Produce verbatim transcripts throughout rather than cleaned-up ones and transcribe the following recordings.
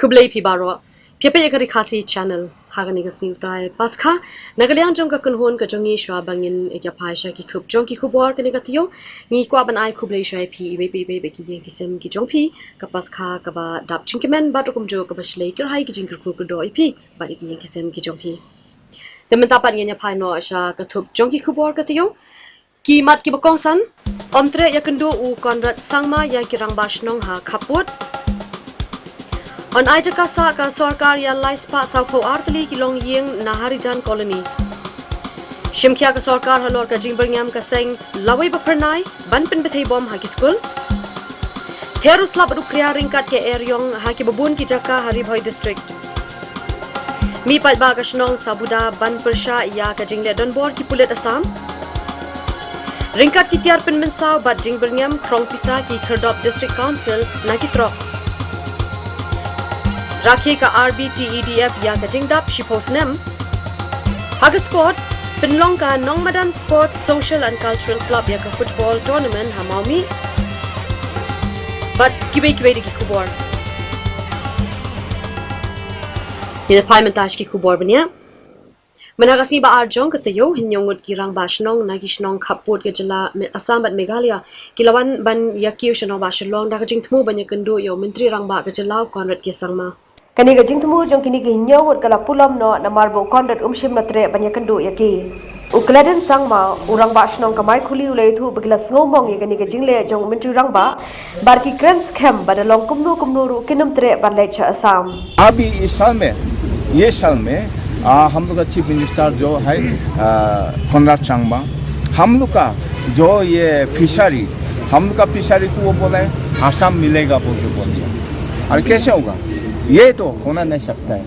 Khublei phi baroh. Phi ïa peit ïa ka Ri Khasi Channel. Ha kane ka sngi utai Paskha, na ka liang jong ka kynhun ka jong ngi, shuwa ba ngin ïa phai sha ki thup jong ki khubor kane ka taïew, ngi kwah ban ai khublei shuwa ïa phi iwei pa iwei bad ki ïing ki sem ki jong phi, ka Paskha kaba dap jingkmen bad ruh kumjuh kaba shlei kyrhai ki jingkyrkhu kyrdoh ïa phi bad ïa ki ïing ki sem ki jong phi. Te mynta pat ngin ïa phai noh sha ka thup jong ki khubor ka taïew. Ki mat kiba kongsan: Ym treh ïakynduh u Conrad Sangma ïa ki rangbah shnong ha khappud. Yn ai jaka sah ka sorkar ïa lai spah sawphew ar tylli ki longïing na Harijan Colony. Shimkhia ka sorkar halor ka jingbyrngem ka seng lawei ba phyrnai ban pynbthei bom ha ki skul. Ther u slap bad u khria ryngkat ka eriong ha kiba bun ki jaka ha Ri Bhoi District. Mih paidbah ka shnong Sabuda ban pyrshah ïa ka jingleh donbor ki pulit Assam. Ryngkat ki tiar pynmynsaw bad jingbyrngem, khrong pisa ki khyrdop District Council na ki trok. Rakhe ka R B T E D F ïa ka jingdap shiphew snem. Ha ka sport, pynlong ka Nongmadan Sports Social and Cultural Club ïa ka football tournament ha Mawmih. Bad kiwei kiwei de ki khubor. Ngin ïa phai mynta sha ki khubor bniah. Mynta ka sngi ba ar jong ka taïew, hynñiew ngut ki rangbah shnong na ki shnong khappud ka jylla Me-, Assam bad Meghalaya ki la wan ban ïa kiew sha Nongbah Shillong da ka jingthmu ban ïakynduh ïa u Myntri Rangbah ka jylla u Conrad K Sangma. Kane ka jingthmu jong kine ki hynñiew ngut ka la pulom noh namar ba u Conrad um shym la treh ban ïakynduh ïa ki. U Kledon Sangma, u rangbah shnong ka Maikhuli, u la ïathuh ba ki la sngewmong ïa kane ka jingleh jong u Myntri Rangbah, bad ki kren skhem ba da long kumno kumno ruh kin ym treh ban leit sha Assam. अभी इस साल में, ये साल में, आ, हम लोग का चीफ मिनिस्टर जो है, आ, कॉनराड संगमा, हम लोग का जो ये फिशरी, हम लोग का फिशरी को वो बोला है, आसाम मिलेगा बोल के बोल दिया। और कैसे होगा? ये तो होना नहीं सकता है।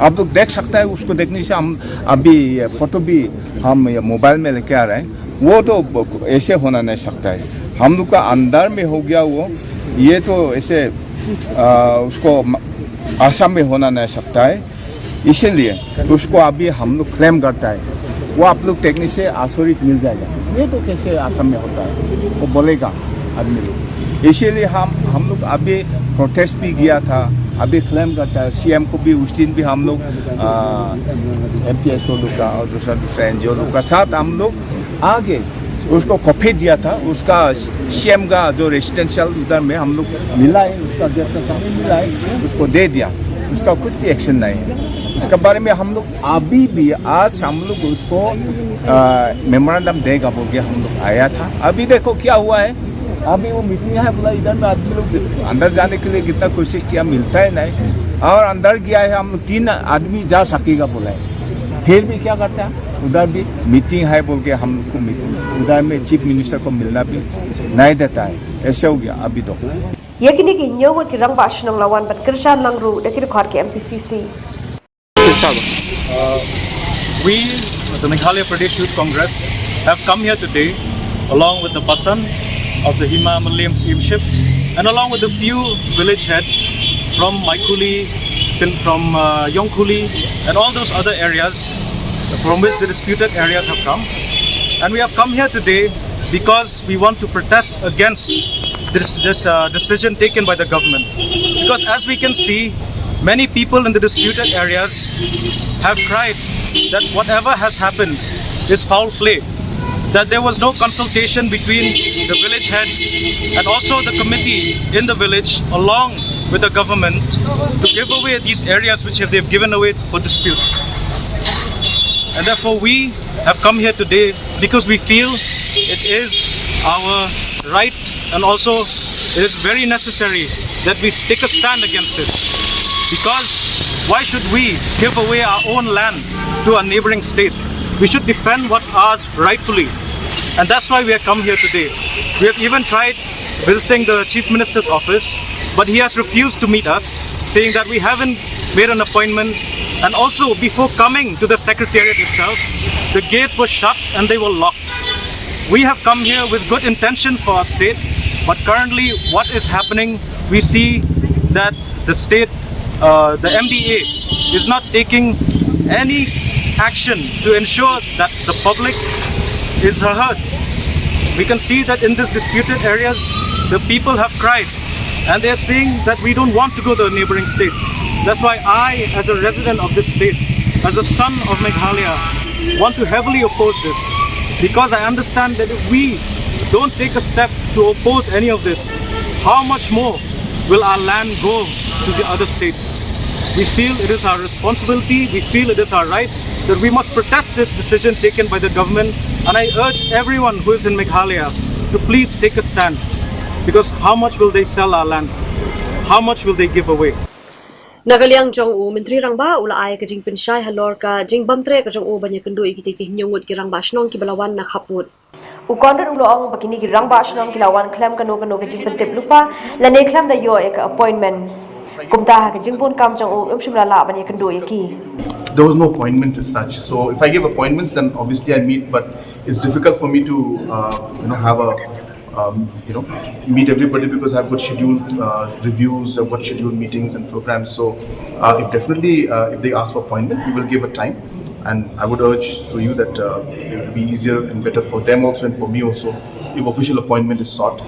आप लोग देख सकता है, उसको देखने से हम अभी ये फोटो भी हम ये मोबाइल में लेके आ रहे हैं। वो तो ब-, ऐसे होना नहीं सकता है। हम लोग का अंदर में हो गया वो, ये तो ऐसे, आ, उसको म-, आसाम में होना नहीं सकता है। इसीलिए उसको अभी हम लोग क्लेम करता है। वो आप लोग देखने से आश्चर्य मिल जाएगा, ये तो कैसे आसाम में होता है, वो बोलेगा आदमी लोग। इसीलिए हम, हम लोग अभी प्रोटेस्ट भी किया था, अभी क्लेम करता है। सीएम को भी उस दिन भी हम लोग, आ, एमपीएसओ लोग का और दूसरा, दूसरा एनजीओ लोग का साथ हम लोग आगे उसको कॉपी दिया था, उसका सीएम का जो रेसिडेंशियल उधर में हम लोग मिला है, उसका गेट का सामने मिला है, उसको दे दिया, उसका कुछ भी एक्शन नहीं है। उसके बारे में हम लोग अभी भी, आज हम लोग उसको, आ, मेमोरेंडम देगा बोल के हम लोग आया था। अभी देखो क्या हुआ है, अभी वो मीटिंग है बोला, इधर में आदमी लोग अंदर जाने के लिए कितना कोशिश किया, मिलता है नहीं, और अंदर गया है, हम लोग तीन आदमी जा सकेगा बोला है, फिर भी क्या करता है, उधर भी मीटिंग है बोल के हमको मीटिंग, उधर में चीफ मिनिस्टर को मिलना भी नहीं देता है। ऐसे हो गया अभी तो। Ïa kine ki hynñiew ngut ki rangbah shnong la wan ban kyrshan lang ruh da ki dkhot ki M P C C. Uh, we, the Meghalaya Pradesh Youth Congress, have come here today along with the Basan of the Hima Mylliem Sahibship and along with a few village heads from Maikhuli, from, uh, Yongkhuli, and all those other areas from which the disputed areas have come. And we have come here today because we want to protest against this, this, uh, decision taken by the government. Because as we can see, many people in the disputed areas have cried that whatever has happened is foul play, that there was no consultation between the village heads and also the committee in the village along with the government to give away these areas which have, they've given away for dispute. And therefore, we have come here today because we feel it is our right and also it is very necessary that we take a stand against this. Because why should we give away our own land to a neighboring state? We should defend what's ours rightfully. And that's why we have come here today. We have even tried visiting the Chief Minister's office, but he has refused to meet us, saying that we haven't made an appointment. And also, before coming to the secretariat itself, the gates were shut and they were locked. We have come here with good intentions for our state, but currently, what is happening, we see that the state, uh, the M D A, is not taking any action to ensure that the public is heard. We can see that in these disputed areas, the people have cried And they're saying that we don't want to go to a neighboring state. That's why I, as a resident of this state, as a son of Meghalaya, want to heavily oppose this, because I understand that if we don't take a step to oppose any of this, how much more will our land go to the other states? We feel it is our responsibility, we feel it is our right that we must protest this decision taken by the government. And I urge everyone who is in Meghalaya to please take a stand, because how much will they sell our land? How much will they give away? Na ka liang jong u, Myntri Rangbah u la ai ka jingpynshai halor ka jingbymtreh ka jong u ban ïakynduh ïa kita ki hynñiew ngut ki rangbah shnong kiba la wan na khappud. U Conrad u la ong ba kine ki rangbah shnong ki la wan khlem kano kano ka jingpyntip lypa lane khlem da ïoh ïa ka appointment. Kumta ha ka jingbun kam jong u, um shym la lah ban ïakynduh ïa ki. There was no appointment as such. So if I give appointments, then obviously I meet, but it's difficult for me to, uh, you know, have a, um, you know, meet everybody because I've got scheduled uh, reviews, I've got scheduled meetings and programs. So uh, if definitely uh, if they ask for appointment, we will give a time. And I would urge through you that uh, it would be easier and better for them also and for me also if official appointment is sought.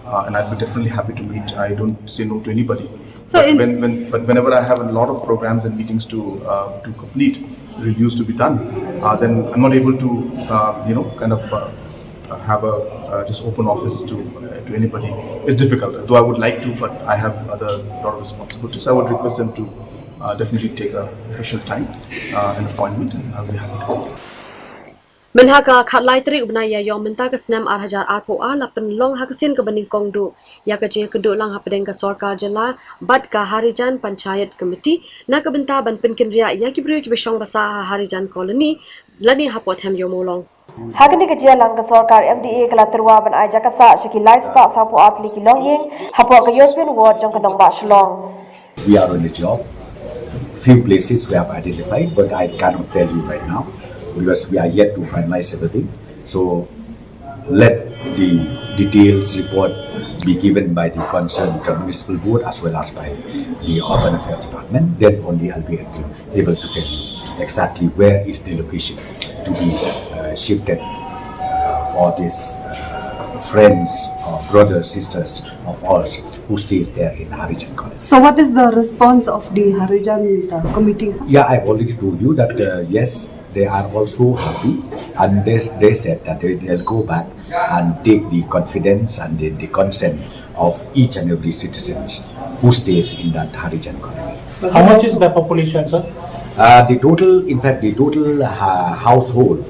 Uh, and I'd be definitely happy to meet. I don't say no to anybody. So but, in... when, when, but whenever I have a lot of programs and meetings to uh, to complete, reviews to be done, uh, then I'm not able to, uh, you know, kind of uh, uh, have a uh, just open office to uh, to anybody. It's difficult. Though I would like to, but I have other lot of responsibilities. I would request them to uh, definitely take a official time uh, and appointment, and I'll be happy to. Mynha ka khatlai tarik u bnai Ïaïong mynta ka snem ar hajar arphew ar la pynlong ha ka sien kaba nyngkong duh ïa ka jingïakynduh lang hapdeng ka sorkar jylla bad ka Harijan Panchayat Committee na ka bynta ban pynkynriah ïa ki briew kiba shong basa ha Harijan Colony lane hapoh them Ïew Mawlong. Ha kane ka jingïalang ka sorkar M D A ka la tyrwa ban ai jaka sah sha ki lai spah sawphew ar tylli ki longïing hapoh ka European Ward jong ka nongbah Shillong. We are on the job. Few places we have identified, but I cannot tell you right now because we are yet to finalize everything. So let the details report be given by the concerned municipal board as well as by the urban affairs department. Then only I'll be able, able to tell you exactly where is the location to be uh, shifted uh, for these uh, friends or brothers, sisters of ours who stays there in Harijan College. So what is the response of the Harijan uh, committee, sir? Yeah, I've already told you that uh, yes, they are also happy, and they, they said that they, they'll go back and take the confidence and the, the consent of each and every citizens who stays in that Harijan Colony. How much is the population, sir? Uh, the total, in fact, the total uh, household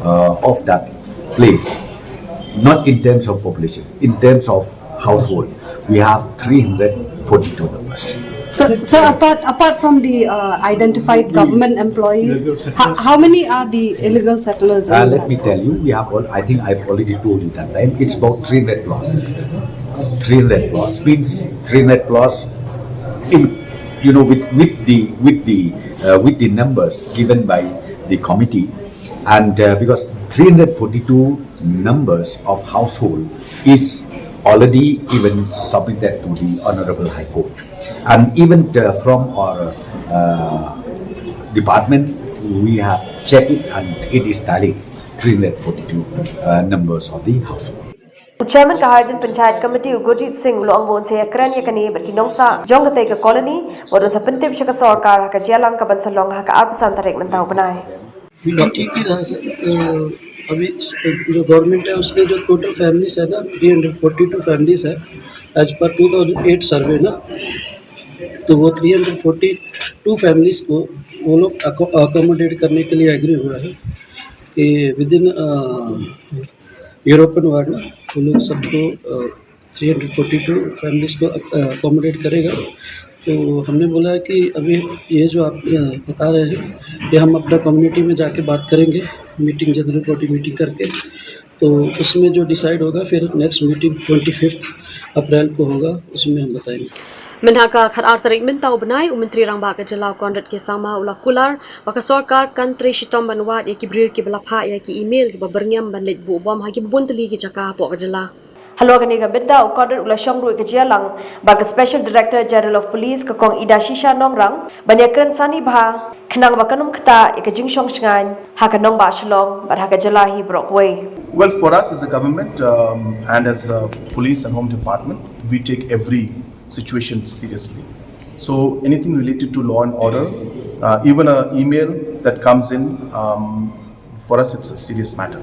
uh, of that place, not in terms of population, in terms of household, we have three hundred forty-two numbers. So, so apart apart from the uh, identified government employees, how, how many are the illegal settlers? Uh, let me tell you, we have all, I think I've already told you that time, it's about three hundred plus. Three hundred plus means three hundred plus in, you know, with, with the with the uh, with the numbers given by the committee, and uh, because three hundred forty-two numbers of household is already even submitted to the Honorable High Court, and even uh, from our uh, department we have checked it and it is tallied, three hundred forty-two uh, numbers of the household. U Chairman ka Harijan Panchayat Committee u Gurjit Singh u la ong ba un sa ïakren ïa kane bad ki nongsah jong katei ka colony bad un sa pyntip sha ka sorkar ha ka jingïalang ka ban sa long ha ka arphew san tarik mynta u bnai. ठीक ही रहा सर। अभी जो गवर्नमेंट है उसने जो total families है ना, three hundred forty two families है as per two thousand eight survey ना। तो वो three hundred forty two families को वो लोग अकोमोडेट करने के लिए एग्री हुआ है कि विद इन यूरोपियन वर्ल्ड ना, वो लोग सबको three hundred forty two families को अकोमोडेट करेगा। तो हमने बोला कि अभी ये जो आप बता रहे हैं कि हम अपना कम्युनिटी में जाके बात करेंगे, मीटिंग, जनरल बॉडी मीटिंग करके, तो उसमें जो डिसाइड होगा फिर next meeting twenty fifth April को होगा, उसमें हम बताएंगे। Mynha ka khatar tarik mynta u bnai, u Myntri Rangbah ka jylla u Conrad K Sangma u la kular ba ka sorkar kan trei shitom ban wad ïa ki briew kiba la phah ïa ki email kiba byrngem ban leit buh bom ha kiba bun tylli ki jaka hapoh ka jylla. Halor kane ka bynta u Conrad u la shong ruh ïa ka jingïalang bad ka Special Director General of Police ka Kong Idashisha Nongrang ban ïakren sani bha khnang ba kan ym ktah ïa ka jingshong shngaiñ ha ka nongbah Shillong bad ha ka jylla hi baroh kawei. Well, for us as a government um, and as a police and home department, we take every situation seriously. So anything related to law and order, uh, even an email that comes in, um, for us, it's a serious matter.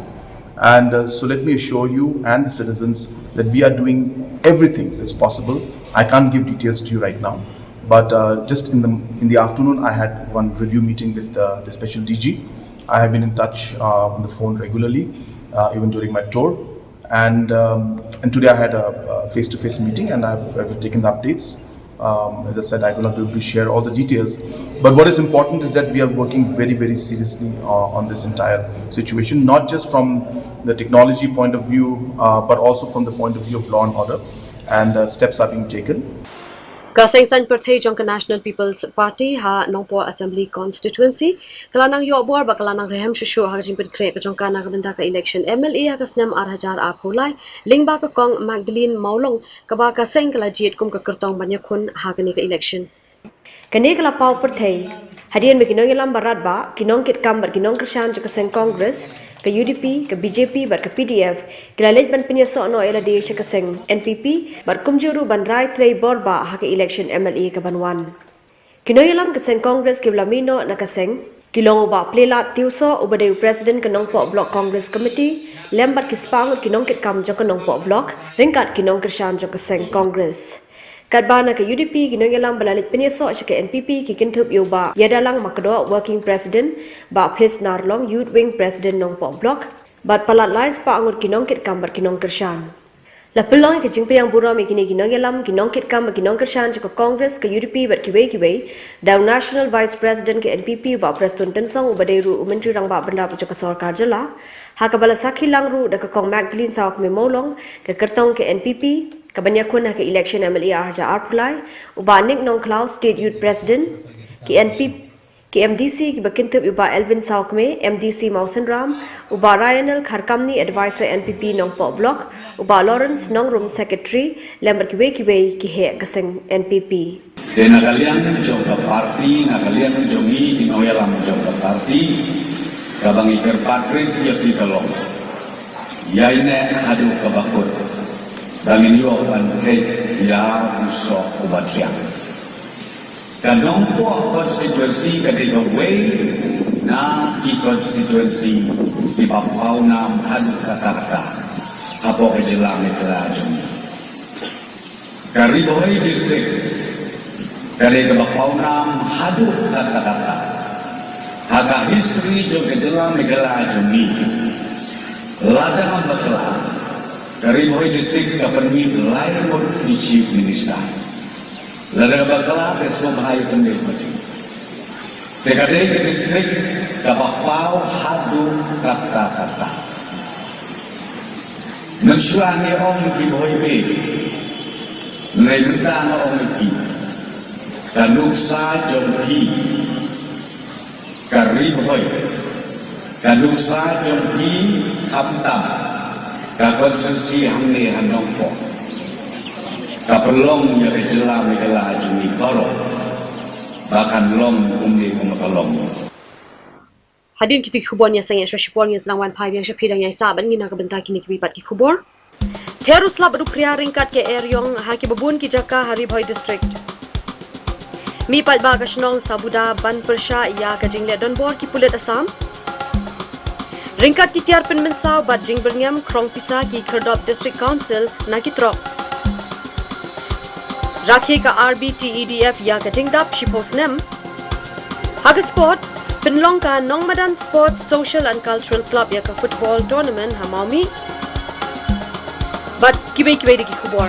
And uh, so let me assure you and the citizens that we are doing everything that's possible. I can't give details to you right now, but uh, just in the in the afternoon, I had one review meeting with uh, the special D G. I have been in touch uh, on the phone regularly, uh, even during my tour. And um, and today I had a, a face-to-face meeting, and I've, I've taken the updates. Um, as I said, I will not be able to share all the details. But what is important is that we are working very, very seriously uh, on this entire situation, not just from the technology point of view, uh, but also from the point of view of law and order. And uh, steps are being taken. Ka seng saiñ pyrthei jong ka National People's Party ha Nongpoh Assembly Constituency ka la nang ïoh bor bad ka la nang rhem shuh shuh ha ka jingpynkhreh ka jong ka na ka bynta ka election M L A ha ka snem ar hajar arphew lai, lyngba ka Kong Magdalene Mawlong, kaba ka seng ka la jied kum ka kyrtong ban ïakhun ha kane ka election. Kane ka la paw pyrthei hadien ba ki nongïalam baroh, ki nongkitkam bad ki nongkyrshan jong ka seng Congress, ka U D P, ka B J P bad ka P D F ki la leit ban pynïasoh noh ïa lade sha ka seng N P P bad kumjuh ruh ban rai trei bor bah ha ka election M L A ka ban wan. Ki nongïalam ka seng Congress kiba la mih noh na ka seng ki long u Bah Pleilat Tiewsoh, uba dei u President ka Nongpoh Block Congress Committee, lem bad ki spah ngut ki nongkitkam jong ka Nongpoh Block, ryngkat ki nongkyrshan jong ka seng Congress. Katba na ka U D P, ki nongïalam ba la leit pynïasoh sha ka N P P ki kynthup ïa u Bah Ïadalang Makdoh, Working President, Bah Phis Narlong, Youth Wing President Nongpoh Block, bad palat lai spah ngut ki nongkitkam bad ki nongkyrshan. La pynlong ïa ka jingpdiang burom ïa kine ki nongïalam, ki nongkitkam bad ki nongkyrshan jong ka Congress, ka U D P bad kiwei kiwei da u National Vice President ka N P P, Bah Prestone Tynsong, uba dei ruh u Myntri Rangbah Bynrap jong ka Sorkar Jylla, ha kaba la sakhi lang ruh da ka Kong Magdalene Sawkmie Mawlong, ka kyrtong ka N P P ka ban ïakhun ha ka election M L A ar hajar arphew lai, u Bah Nick Nongkhlaw, State Youth President, ki N P P, ki M D C kiba kynthup ïa u Bah Elwin Sawkmie, M D C Mawsynram, u Bah Ryanel Kharkamni, Advisor N P P Nongpoh Block, u Bah Lawrence Nongrum, Secretary, lem bad kiwei kiwei ki heh ka seng N P P. Te na ka liang jong ka party, na ka liang jong ngi ki nongïalam jong ka party, kaba ngi kyrpad rit ïa phi ka long, ïaineh haduh kaba kut ba ngin ïoh ban theh ïa u soh uba thiang. Ka Nongpoh constituency ka dei kawei na ki constituency kiba pawnam haduh katta katta hapoh ka jylla Meghalaya jong ngi. Ka Ri Bhoi District ka dei kaba pawnam haduh katta katta ha ka history jong ka jylla Meghalaya jong ngi. Lada ngam bakla, ka Ri Bhoi District ka pynmih lai ngut ki Chief Minister. Lada ka bakla, ka sngewbha ïa pynmih pati. Te ka dei ka district kaba paw haduh katta katta. Mynshuwa ngi ong ki Bhoi Bhoi, hynrei mynta nga ong ïa ki, ka nuksa jong phi ka Ri Bhoi, ka nuksa jong phi khamtam ka constituency hangne ha Nongpoh, ka pynlong ïa ka jylla Meghalaya jong ngi baroh ba kan long kumne kumba ka long. Hadien kito ki khubor ngi ïa sangeh shuwa shipor, ngi sdang wan phai biang sha phi da ngi ïa sah bad ngi na ka bynta kine kiwei pat ki khubor. Ther u slap bad u phria ryngkat ka eriong ha kiba bun ki jaka ha Ri Bhoi District. Mih paidbah ka shnong Sabuda ban pyrshah ïa ka jingleh donbor ki pulit Assam. Ryngkat ki tiar pynmynsaw bad jingbyrngem, khrong pisa ki khyrdop District Council na ki trok. Rakhe ka R B T E D F ïa ka jingdap shiphew snem. Ha ka sport, pynlong ka Nongmadan Sports Social and Cultural Club ïa ka football tournament ha Mawmih. Bad kiwei kiwei de ki khubor.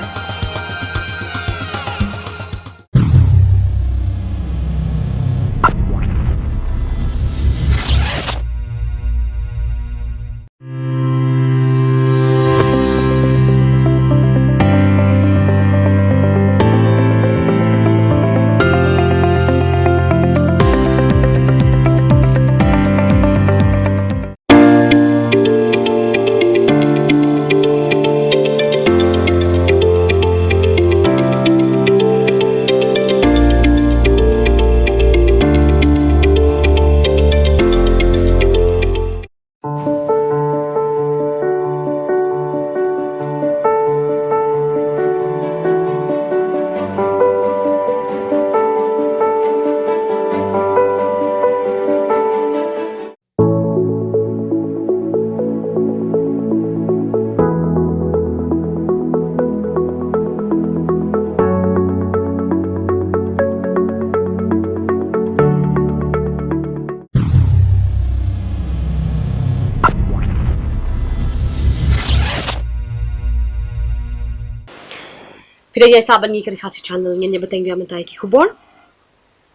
Phi dang ïa sah bad ngi ka Ri Khasi Channel, ngin ïa bteng biang mynta ki khubor.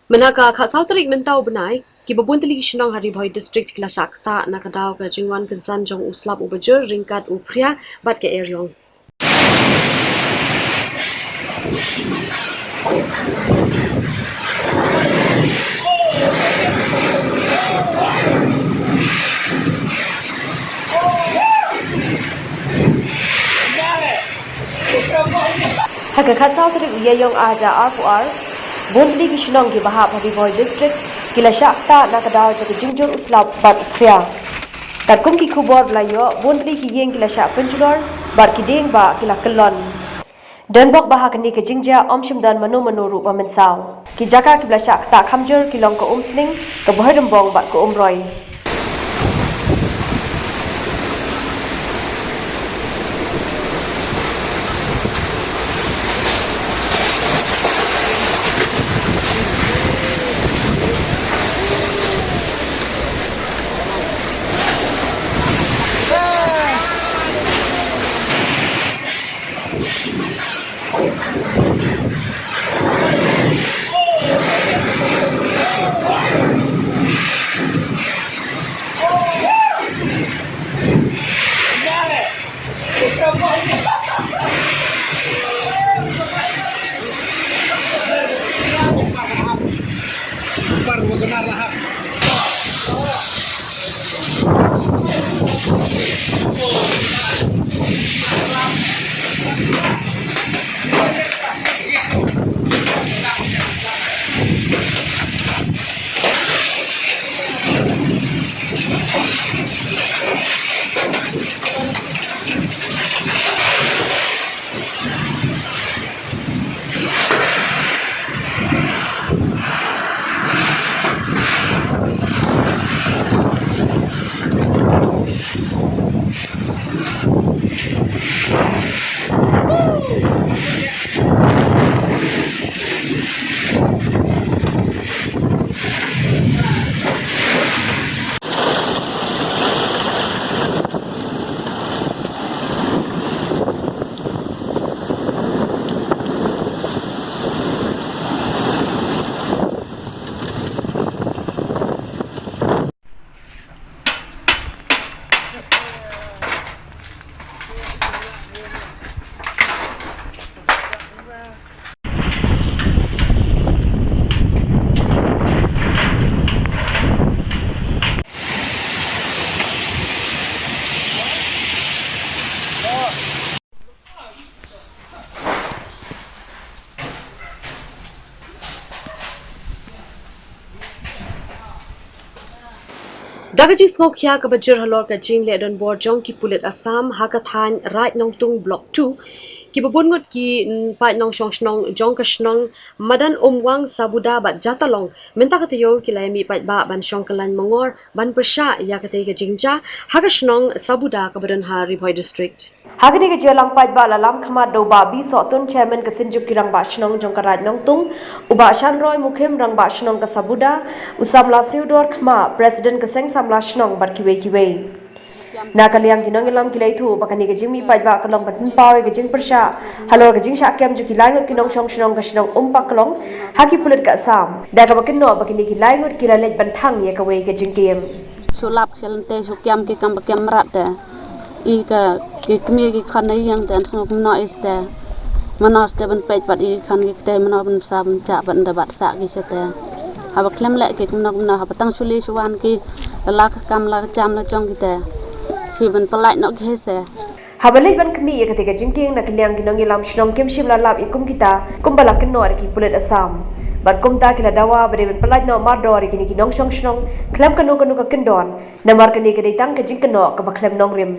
Mynta ka khatsaw tarik mynta u bnai, kiba bun tylli ki shnong ha Ri Bhoi District ki la shah ktah na ka daw ka jingwan kynsan jong u slap uba jur ryngkat u phria bad ka eriong. Ha ka khatsaw tarik u Ïaïong ar hajar arphew ar, bun tylli ki shnong kiba hap ha Ri Bhoi District ki la shah ktah na ka daw jong ka jingjur u slap bad u phria. Katkum ki khubor ba la ïoh, bun tylli ki ïing ki la shah pynjulor bad ki dieng bah ki la kyllon. Donbok ba ha kane ka jingjia ym shym don mano mano ruh ba mynsaw. Ki jaka kiba la shah ktah kham jur ki long ka Umsning, ka Bhoirymbong bad ka Umroi. Da ka jingsngewkhia kaba jur halor ka jingleh donbor jong ki pulit Assam ha ka thaiñ Raid Nongtung Block two, kiba bun ngut ki, mm, paid nongshong shnong jong ka shnong Madan Umwang, Sabuda bad Jatalong mynta ka taïew ki la ïa mih paidbah ban shong kyllain mangor ban pyrshah ïa katei ka jingjia ha ka shnong Sabuda kaba don ha Ri Bhoi District. Ha kane ka jingïalang paidbah la lam khmat da u Bah B. Sohtun, Chairman ka Synjuk ki Rangbah Shnong jong ka Raid Nongtung, u Bah Shanroy Mukhim, Rangbah Shnong ka Sabuda, u Samla Seudor Khmah, President ka Seng Samla Shnong bad kiwei kiwei. Na ka liang ki nongïalam ki la ïathuh ba kane ka jingmih paidbah ka long ban pynpaw ïa ka jingpyrshah halor ka jingshah kem jong ki lai ngut ki nongshong shnong ka shnong Umpaklong ha ki pulit ka Assam, da kaba kynnoh ba kine ki lai ngut ki la leit ban thang ïa kawei ka jingkiem. Shu lap sha lynti shu kiam ki kam ba kiam mrad te. I ka ki kmie ki khon na ïing te, yn sngew kumno i te. Mano te ban peit bad i ki khon ki te, mano ban bsa ban jah bad ynda bad sah ki sha te. Haba khlem leh ki kumno kumno, haba tang shu leit shu wan ki, la ka kam la ka jam la jong ki te. Shi ban pynlait noh ki hi se. Haba leit ban khmih ïa kata ka jingkieng na ka liang ki nongïalam shnong kim shym la lap ïa kum kita, kumba la kynnoh da ki pulit Assam. Bad kumta ki la dawa ba dei ban pynlait noh mardor ïa kine ki nongshong shnong khlem kano kano ka kyndon, namar kane ka dei tang ka jingkynnoh kaba khlem nongrim.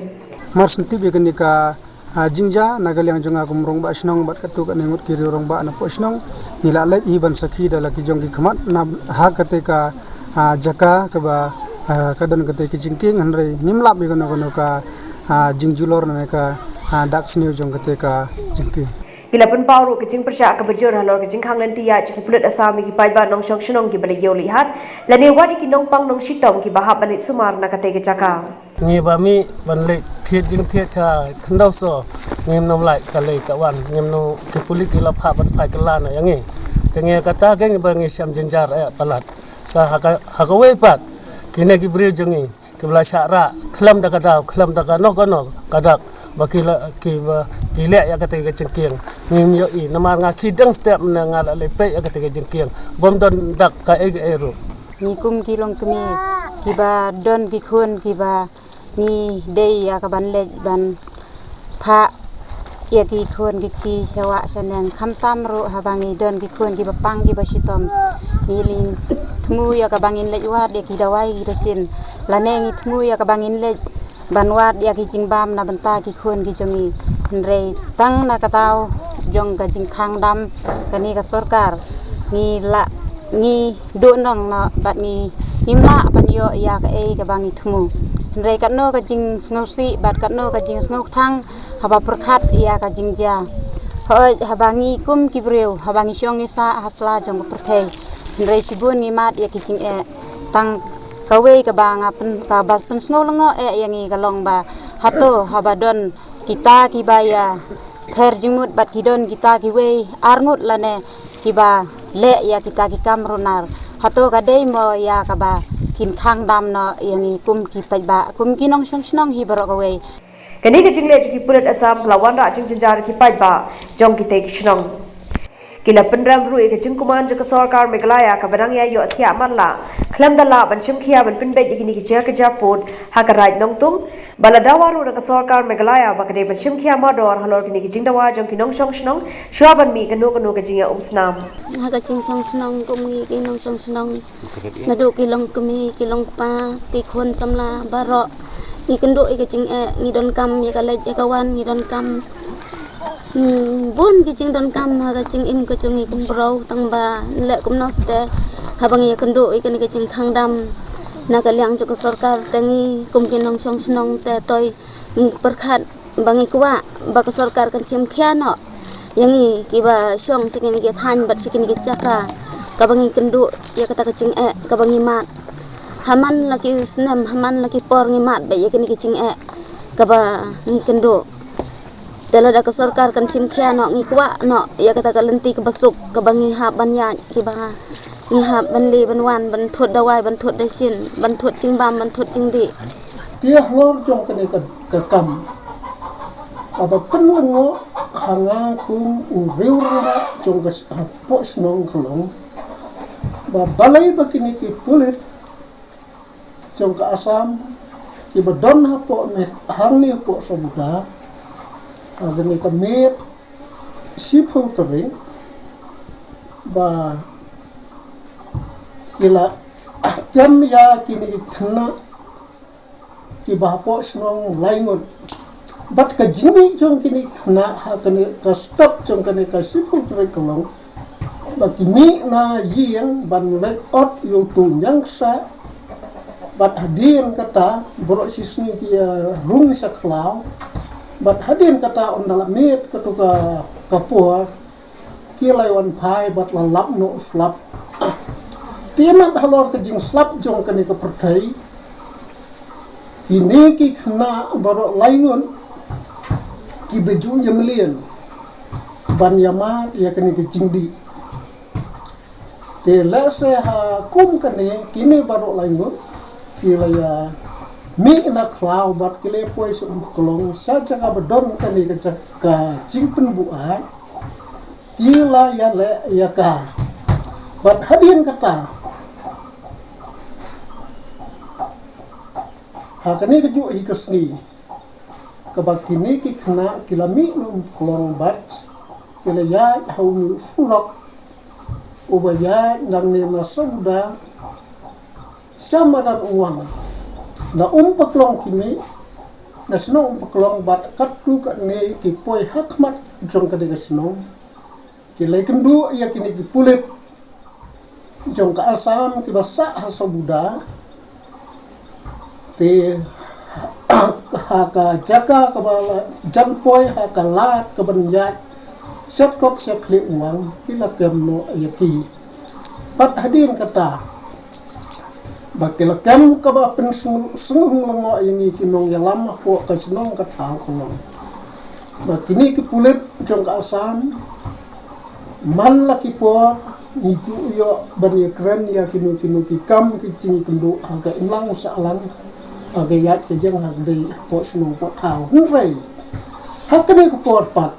Mar shu tip ïa kane ka, ah, jingjia na ka liang jong nga kum u rangbah shnong bad katto katne ngut ki riew rangbah na poh shnong, ngi la leit hi ban sakhi da la ki jong ki khmat na ha kata ka, ah, jaka kaba, ah, ka don kata ka jingkieng, hynrei ngim lap ïa kano kano ka, ah, jingjulor ne ka, ah, dak sniew jong kata ka jingkieng. Ki la pynpaw ruh ka jingpyrshah kaba jur halor ka jingkhang lynti ïa ki pulit Assam ïa ki paidbah nongshong shnong kiba la ïoh leit hat lane wat ïa ki nongpang nongshitom kiba hap ban leit sumar na kata ka jaka. Ngi ba mih ban leit thied jingthied sha khyndew sor, ngim nym lait ka lei ka wan, ngim nym, ki pulit ki la phah ban phai kylla noh ïa ngi. Te ngi kata ka ngi ba ngi shem jynjar eh palat. Sa ha ka, ha kawei pat, kine ki briew jong ngi kiba la shah rah khlem da ka daw, khlem da kano kano ka dak, ba ki la, ki ba ki leh ïa kata ka jingkieng. Ngim ïohi namar nga khie dang step ne nga la leit peit ïa kata ka jingkieng, bym don dak kaei kaei ruh. Ngi kum ki longkmie kiba don ki khun kiba ngi dei ïa ka ban leit ban phah ïa ki khun ki kti sha wah sha neng, khamtam ruh haba ngi don ki khun kiba pang kiba shitom, ngi leit thmu ïa kaba ngin leit wad ïa ki dawai ki dashin, lane ngi thmu ïa kaba ngin leit ban wad ïa ki jingbam na bynta ki khun ki jong ngi. Hynrei tang na ka daw jong ka jingkhang dam kane ka sorkar, ngi la, ngi duh nong noh bad ngi, ngim lah ban ïoh ïa kaei kaba ngi thmu. Hynrei katno ka jingsngewsih bad katno ka jingsngewkthang haba pyrkhat ïa ka jingjia. Hooid, haba ngi kum ki briew, haba ngi shong ngi sah ha sla jong ka pyrthei, hynrei shibun ngi mad ïa ki jingeh. Tang kawei kaba nga pyn, kaba pynsngew lyngngoh eh ïa ngi ka long ba hato haba don kita kiba ïa pher jingmut bad ki don kita kiwei arngut lane kiba leh ïa kita ki kam runar, hato ka dei mo ïa kaba kin khang dam noh ïa ngi kum ki paidbah, kum ki nongshong shnong hi baroh kawei. Kane ka jingleh jong ki pulit Assam ka la wanrah jingjynjar ki paidbah jong kitei ki shnong. Ki la pynrem ruh ïa ka jingkuman jong ka sorkar Meghalaya kaba dang ïa ïohthiah matlah khlem da lah ban shim khia ban pynbeit ïa kine ki jaka jabud ha ka Raid Nongtung, ba la dawa ruh na ka sorkar Meghalaya ba ka dei ban shim khia mardor halor kine ki jingdawa jong ki nongshong shnong shuwa ban mih kano kano ka jingïaumsnam. Ha ka jingshong shnong kum ngi ki nongshong shnong, naduh ki longkmie, ki longkpa, ki khun samla baroh, ngi kynduh ïa ka jingeh, ngi donkam ïa ka leit ïa ka wan, ngi donkam, hmm, bun ki jingdonkam ha ka jingim ka jong ngi kum briew, tang ba leh kumno te haba ngi ïa kynduh ïa kane ka jingkhang dam na ka liang jong ka sorkar, te ngi kum ki nongshong shnong te toi ngi pyrkhat ba ngi kwah ba ka sorkar kan shim khia noh ïa ngi kiba shong sha kine ki thaiñ bad sha kine ki jaka kaba ngi kynduh ïa kata ka jingeh kaba ngi mad. Ha man la ki snem, ha man la ki por ngi mad bad ïa kine ki jingeh kaba ngi kynduh. Te lada ka sorkar kan shim khia noh, ngi kwah noh ïa kata ka lynti kaba suk kaba ngi hap ban ïaid, kiba ngi hap ban leit ban wan, ban thut dawai, ban thut dashin, ban thut jingbam, ban thut jingdih. Te halor jong kane ka, ka kam, kaba pynlyngngoh ha nga kum u riew rangbah jong ka s-, hapoh shnong ka long ba balei ba kine ki pulit jong ka Assam kiba don hapoh Megh-, hangne hapoh Sabuda, ha kane ka miet shiphew tarik, ba ki la kem ïa kine ki khynnah kiba hapoh shnong lai ngut. Bad ka jingmih jong kine ki khynnah ha kane ka step jong kane ka shiphew tarik ka long ba ki mih na ïing ban leit ot ïa uto u ñiangksa. Bad hadien kata baroh shisngi ki ïa rung sha khlaw. Bad hadien kata ynda la miet kato ka, ka por, ki la wan phai bad la lap noh u slap. Te mat halor ka jingslap jong kane ka pyrthei, kine ki khynnah baroh lai ngut kiba ju ïa mlien ban ïa mad ïa kane ka jingdih. Te lehse ha kum kane, kine baroh lai ngut ki la ïa mih na khlaw bad ki la poi sha Umpyklong, sha jaka ba don kane ka jaka jingpynbuaid, ki la ïa leh ïa ka. Bad hadien kata, ha kane kajuh hi ka sngi kaba kine ki khynnah ki la mih na Umpyklong bad ki la ïaid ha une u surok uba ïaid nangne na Sabuda sha madan Uwang. Na Umpyklong ki mih, na shnong Umpyklong bad katto katne ki poi ha khmat jong kane ka shnong. Ki la ïakynduh ïa kine ki pulit jong ka Assam kiba sah ha Sabuda. Te ha ka jaka kaba la jan poi ha ka lad kaban ïaid sha kot sha khlieh Uwang, ki la kem noh ïa ki. Bad hadien kata, Ba ki la kem kaba pynsngewlyngngoh ïa ngi ki nongïalam hapoh ka shnong ka thaw ka long. Ba kine ki pulit jong ka Assam man la ki por ngi ju ïoh ban ïakren ïa kino kino ki kam ki jingïakynduh ha ka imlang sahlang, ha ka ïaid ka jong, ha ka dei hapoh shnong hapoh thaw. Hynrei ha kane ka por pat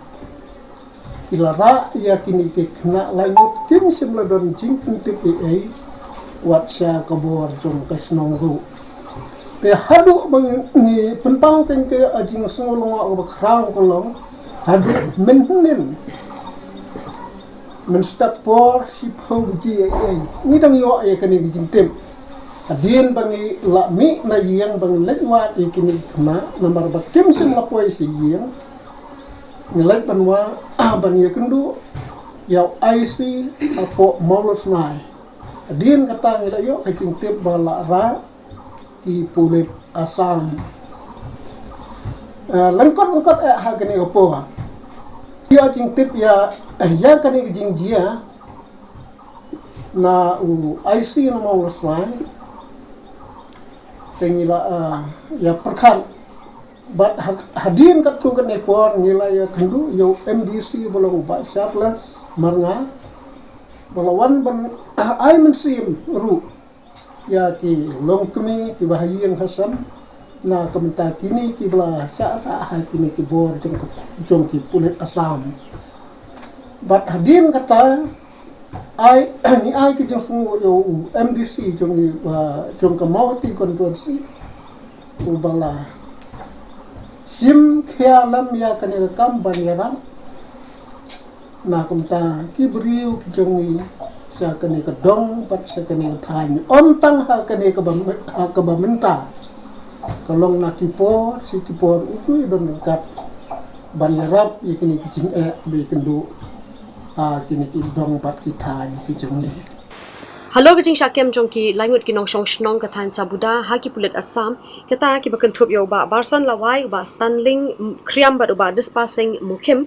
ki la rah ïa kine ki khynnah laingut, kim shym la don jingpyntip ei ei wat sha ka bor jong ka shnong ruh. Te haduh ba ngi pynpaw kein ka jingsngewlyngngoh kaba khraw ka long haduh mynhynnin mynstad por shiphew baje ei ei ngi dang ïoh ïa kane ka jingtip. Hadien ba ngi la mih na ïing ba ngi leit wad ïa kine ki khynnah, namar ba kim shym la poi sha ïing, ngi leit ban wad, ban ïakynduh ïa u I C hapoh Mawlasnai. Hadien kata ngi la ïoh ka jingtip ba la rah ki pulit Assam. Eh, lyngkot lyngkot eh ha kane ka por ïoh jingtip ïa, eh, ïa kane ka jingjia na u I C na Mawlasnai. Te ngi la, eh, ïa pyrkhat bad ha-, hadien katto katne por ngi la ïakynduh ïa u M D C ba long u Bah Charles Marngar, ba la wan ban ai mynsiem ruh ïa ki longkmie kiba ha ïing ha sem na ka bynta kine kiba la shah rah ha kine ki bor jong ka, jong ki pulit Assam. Bad hadien kata ai, ngi ai ki jingsngew ïa u M D C jong i, uh, jong ka Mawhati constituency, uba la shim khia lem ïa kane ka kam ban ïarap na ka bynta ki briew ki jong ngi sha kane ka dong bad sha kane ka thaiñ. Ym tang ha kane kaba, ha kaba mynta, ka long na ki por shi ki por u ju don ryngkat ban ïarap ïa kine ki jingeh ba ïakynduh ha kine ki dong bad ki thaiñ ki jong ngi. Halor ka jingshah kem jong ki laingut ki nongshong shnong ka thaiñ Sabuda ha ki pulit Assam, kata kiba kynthup ïa u Bah Barson Lawai, u Bah Stanling Khriam bad u Bah Dispar Singh Mukhim,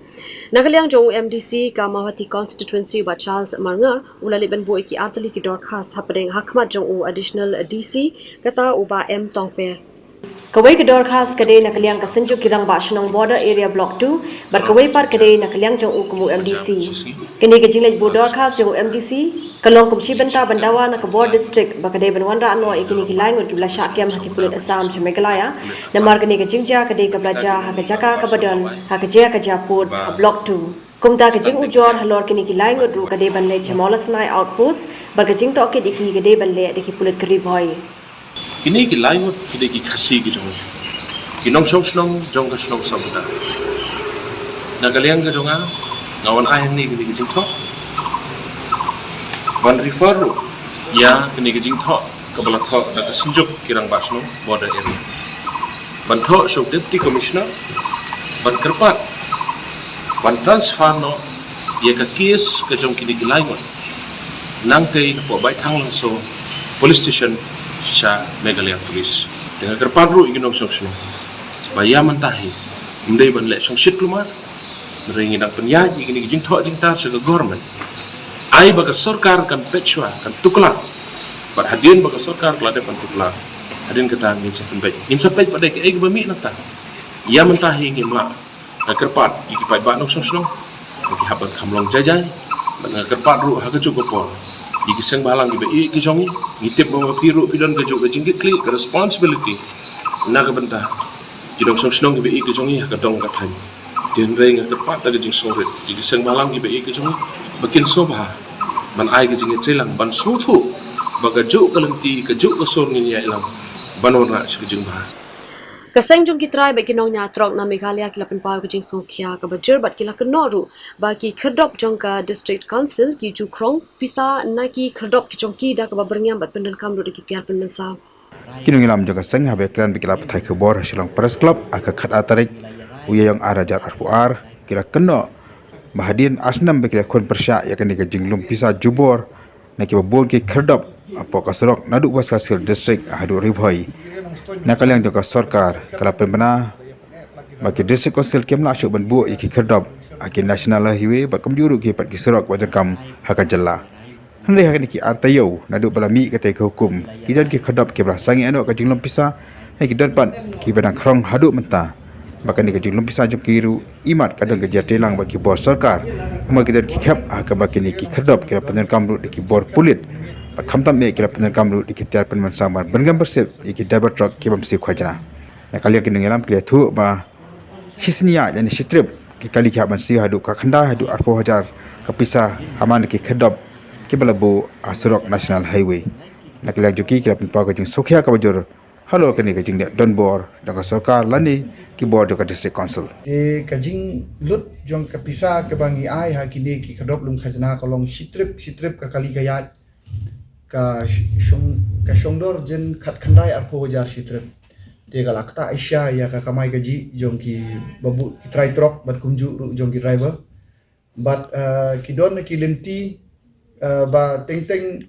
na ka liang jong u M D C ka Mawhati constituency u Bah Charles Marngar u la leit ban buh ïa ki artylli ki dorkhas hapdeng ha khmat jong u Additional D C, kata u Bah M Tongper. Kawei ka dorkhas ka dei na ka liang ka Synjuk ki Rangbah Shnong Border Area Block two, bad kawei pat ka dei na ka liang jong u kum u M D C. Kane ka jingleit buh dorkhas jong u M D C ka long kum shi bynta ban dawa na ka bor district ba ka dei ban wanrah noh ïa kine ki laingut kiba la shah kem ha ki pulit Assam sha Meghalaya. Namar kane ka jingjia ka dei kaba la jia ha ka jaka kaba don ha ka jia ka jia pud ha Block two. Kumta ka jingujor halor kine ki laingut ruh ka dei ban leit sha Mawlasnai outpost, bad ka jingtohkit ïa ki ka dei ban leh da ki pulit ka Ri Bhoi. Kine ki laingut ki dei ki Khasi ki jong ngi, ki nongshong shnong jong ka shnong Sabuda. Na ka liang ka jong nga, nga wan ai hangne kine ki jingthoh, ban refer ruh ïa kine ki jingthoh kaba la thoh da ka Synjuk ki Rangbah Shnong Border Area, ban thoh sha u Deputy Commissioner ban kyrpad ban transfer noh ïa ka case ka jong kine ki laingut nangtei hapoh Baithanglangso Police Station sha Meghalaya Police. Te nga kyrpad ruh ïa ki nongshong shnong ba ïa mynta hi ym dei ban leh shongshit kulmar, hynrei ngi dang pynïaid ïa kine ki jingthoh jingtar sha ka government. Ai ba ka sorkar kan peit shuwa, kan tuklar. Bad hadien ba ka sorkar ka la dep ban tuklar, hadien kata ngin sa pynbeit, ngin sa peit ba dei kaei kaba mih nangta. Ïa mynta hi ngim lah. Nga kyrpad ïa ki paidbah nongshong shnong ba ki hap ban kham long jai jai. Bad nga kyrpad ruh ha kajuh ka por ïa ki seng bhalang kiba ïeit ki jong ngi. Ngi tip ba ma phi ruh phi don kajuh ka jingkitkhlieh, ka responsibility na ka bynta ki nongshong shnong kiba ïeit ki jong ngi ha ka dong ka thaiñ. Te hynrei nga kyrpad da ka jingsngewrit ïa ki seng bhalang kiba ïeit ki jong ngi ba kin sngewbha ban ai ka jingïatreilang, ban sngewthuh ba kajuh ka lynti, kajuh ka sur ngin ïaid lang ban wanrah sha ka jingbha. Ka seng jong ki trai bad ki nongñiah trok na Meghalaya ki la pynpaw ka jingsngewkhia kaba jur bad ki la kynnoh ruh ba ki khyrdop jong ka District Council ki ju khrong pisa na ki khyrdop ki jong ki, da kaba byrngiam bad pyndonkam ruh da ki tiar pynmynsaw. Ki nongïalam jong ka seng haba ïakren bad ki lad pathai khubor ha Shillong Press Club ha ka khatar tarik u Ïaïong ar hajar arphew ar, ki la kynnoh ba hadien ar snem ba ki la khun pyrshah ïa kane ka jinglum pisa jubor na kiba bun ki khyrdop hapoh ka surok naduh West Khasi Hills District haduh Ri Bhoi. Na ka liang jong ka sorkar ka la pynbna ba ki District Council kim lah shuh ban buh ïa ki khyrdop ha ki National Highway bad kumjuh ruh ki pat ki surok ba donkam ha ka jylla. Hynrei ha kine ki ar taïew naduh ba la mih katei ka hukum, ki don ki khadop kiba la sangeh noh ka jinglum pisa, ne ki don pat kiba dang khrong haduh mynta ba kane ka jinglum pisa jong ki ruh imat ka don ka jingïatreilang bad ki bor sorkar. Namar ki don ki khep ha kaba kine ki khadop ki la pyndonkam ruh da ki bor pulit, bad khamtam eh ki la pyndonkam ruh da ki tiar pynmynsaw ban byrngem byrsit ïa ki driver truck ki bym siew khajna. Na ka liang ki nongïalam ki la ïathuh ba shisien ïa, ïa ne shi trip ki kali ki hap ban siew haduh ka khyndai haduh arphew hajar ka pisa ha man ki khadop kiba la buh ha surok National Highway. Na ka liang jong ki, ki la pynpaw ka jingsngewkhia kaba jur halor kane ka jingleh donbor jong ka sorkar lane ki bor jong ka District Council. Te ka jinglut jong ka pisa kaba ngi ai ha kine ki khadop lum khajna ka long shi trip, shi trip ka kali ka ïaid ka sh-, shong, ka shong dor jin khatkhyndai arphew hajar shi trip. Te ka la ktah shisha ïa ka kamai kajih jong kiba buh ki trai truck bad kumjuh ruh jong ki driver. Bad, eh, ki don ki lynti, eh, ba teng teng,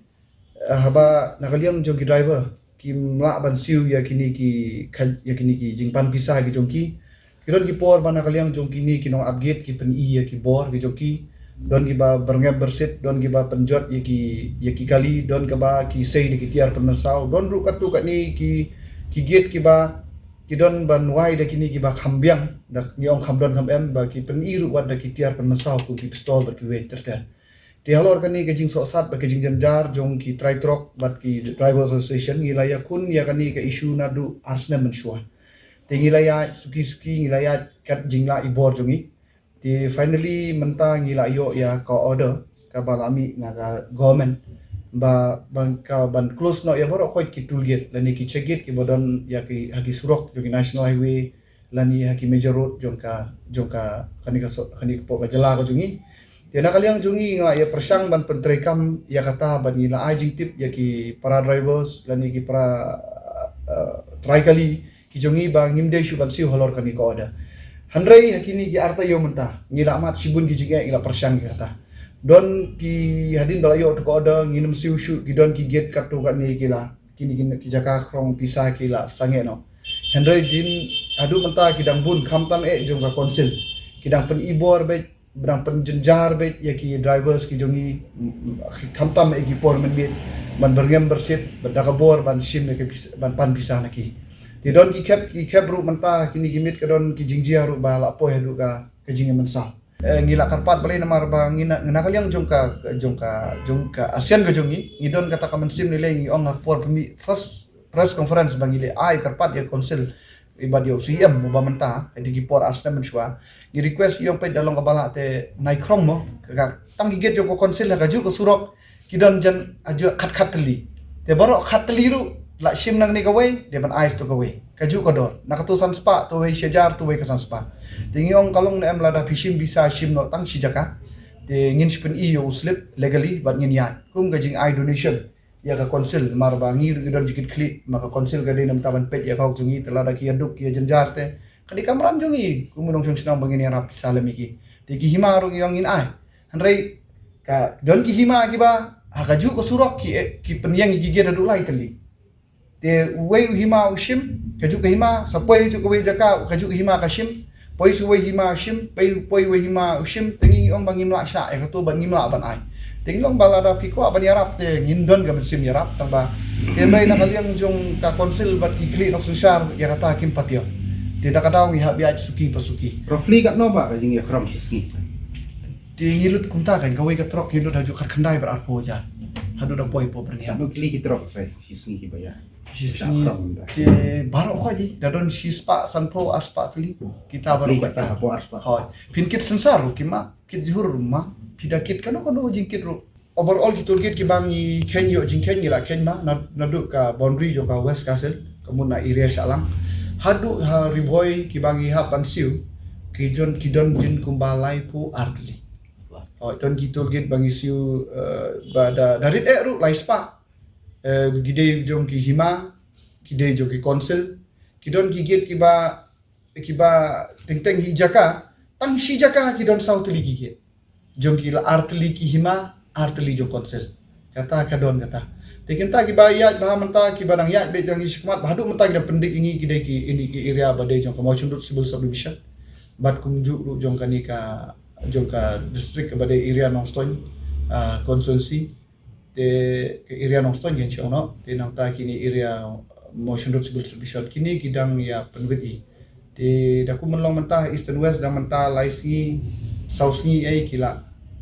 eh, haba na ka liang jong ki driver kim lah ban siew ïa kine ki kha-, ïa kine ki jingpan pisa ki jong ki. Ki don ki por ba na ka liang jong kine ki nongap gate ki pyni ïa ki bor ki jong ki. Don kiba byrngem byrsit, don kiba pynjot ïa ki, ïa ki kali, don kaba ki sei da ki tiar pynmynsaw, don ruh katto katne ki, ki gate kiba ki don ban wai da kine kiba kham biang, da ngi ong kham don kham em, ba ki pyni ruh wat da ki tiar pynmynsaw kum ki pistol bad kiwei ter ter. Te halor kane ka jingsohsat bad ka jingjynjar jong ki trai truck bad ki Driver Association, ngi la ïakhun ïa kane ka issue naduh ar snem mynshuwa. Te ngi la ïaid suki suki, ngi la ïaid kat jinglah i bor jong ngi. Te finally mynta ngi la ïoh ïa ka order kaba la mih na ka government ba, ban, ka ban close noh ïa baroh khoit ki toll gate lane ki check gate kiba don ïa ki, ha ki surok jong ki National Highway lane ha ki major road jong ka, jong ka, kane ka so-, kane ka pok ka jylla ka jong ngi. Te na ka liang jong ngi nga ïa pyrshang ban pyntreikam ïa kata, ban ngi la ai jingtip ïa ki para drivers lane ki para, uh, trai kali ki jong ngi ba ngim dei shuh ban siew halor kane ka order. Hynrei ha kine ki ar taïew mynta ngi la mad shibun ki jingeh, ngi la pyrshang ïa kata. Don ki, hadien ba la ïoh tu ka order ngin ym siew shuh, ki don ki gate katto katne ki la, kine ki, ki jaka khrong pisa ki la sangeh noh. Hynrei jin haduh mynta ki dang bun, khamtam eh jong ka council, ki dang pyni bor beit, ba dang pynjynjar beit ïa ki drivers ki jong ngi, mm, mm, khamtam eh ki por mynmiet ban byrngem byrsit bad da ka bor ban shim ïa ki pis-, ban pan pisa na ki. Te don ki khep, ki khep ruh mynta kine ki miet ka don ki jingjia ruh ba la poi haduh ka, ka jingmynsaw. Eh, ngi la kyrpad balei namar ba ngi na, na ka liang jong ka, jong ka, jong ka ASEAN ka jong ngi, ngi don kata ka mynsiem ne lei, ngi ong ha por pynmih first press conference ba ngi leh ai kyrpad ïa council, i bad ïa u CEM ba mynta, ha ki por ar snem mynshuwa. Ngi request ïa u peit da long kaba lah te nai khrong mo, ka, ka, tang ki gate jong ka council ha kajuh ka surok ki don jan hajuh khat khat tylli. Te baroh khat tylli ruh la shim nangne kawei, dei ban ai sha tu kawei. Kajuh ka dor. Na katu san spah, tu wei shi hajar, tu wei ka san spah. Te ngi ong ka long ne em, lada phi shim pisa shim noh tang shi jaka. Te ngin sa pyni ïa u slip legally bad ngin ïaid kum ka jingai donation ïa ka council, namar ba ngi ruh ngi don jingkitkhlieh, ma ka council ka dei na bynta ban peit ïa ka hok jong ngi, te lada ki ïaduk ki ïajynjar te ka dei ka kamram jong ngi kum u nongshong shnong ba ngin ïarap pisa lem ïa ki. Te ki hima ruh ngi ong ngin ai. Hynrei ka don ki hima kiba ha kajuh ka surok ki, eh, ki pynïeng ïa ki gate haduh lai tylli. Te uwei u hima u shim, kajuh ka hima, sa poi hajuh kawei jaka, kajuh ka hima ka shim, poi sa uwei hima u shim, poi, poi uwei hima u shim, te ngi ong ba ngim lah shah ïa katu bad ngim lah ban ai. Te ngi ong ba lada phi kwah ban ïarap te ngin don ka mynsiem ïarap, tang ba te hynrei na ka liang jong ka council bad ki khlieh nongsynshar ïa kata kim pat ïoh. Te da ka daw ngi hap ïaid suki pa suki. Roughly katno ba ka jingïakhrong shisngi? Te ngi lut kumta kan, kawei ka truck ngi lut hajuh khatkhyndai bad arphew hajar. Haduh da poi hapoh Byrniang. Katno tylli ki truck phi shisngi kiba ïa? Shisngi. Ïakhrong kumta. Te baroh khoit, da don shispah sanphew, arspah tylli. Kita baroh khoit. Roughly kata hapoh arspah. Hooid. Phin kit synsar ruh ki ma, kit jhur ruh ma. Phi da kit kano kano jingkit ruh. Overall ki toll gate kiba ngi kheiñ, ïoh jingkheiñ ngi la kheiñ ma, na, naduh ka boundary jong ka West Khasi Hills, ka mut na area Shillong. Haduh ha Ri Bhoi kiba ngi hap ban siew, ki don, ki don jin kumba laiphew ar tylli. Hooid, don ki toll gate ba ngi siew, eh, ba da, da rit eh ruh lai spah. Eh, ki dei jong ki hima, ki dei jong ki council, ki don ki gate kiba kiba teng teng hi jaka, tang shi jaka ki don saw tylli ki gate. Jong ki la ar tylli ki hima, ar tylli jong council. Kata ka don kata. Te kita kiba ïaid bha mynta, kiba dang ïaid beit dang ïa shikmat, bha haduh mynta ki dang pyndik ïa ngi ki dei ki, ïa kine ki area ba dei jong ka Mawshynrut Civil Subdivision. Bad kumjuh ruh jong kane ka, jong ka district ba dei area Nongstoiñ, ah, constituency. Te ka area Nongstoiñ ngan shu ong noh. Te nangta kine area Mawshynrut Civil Subdivision kine ki dang ïa pynwit i. Te da kum ban long mynta East and West dang mynta lai sngi, saw sngi ei ki la,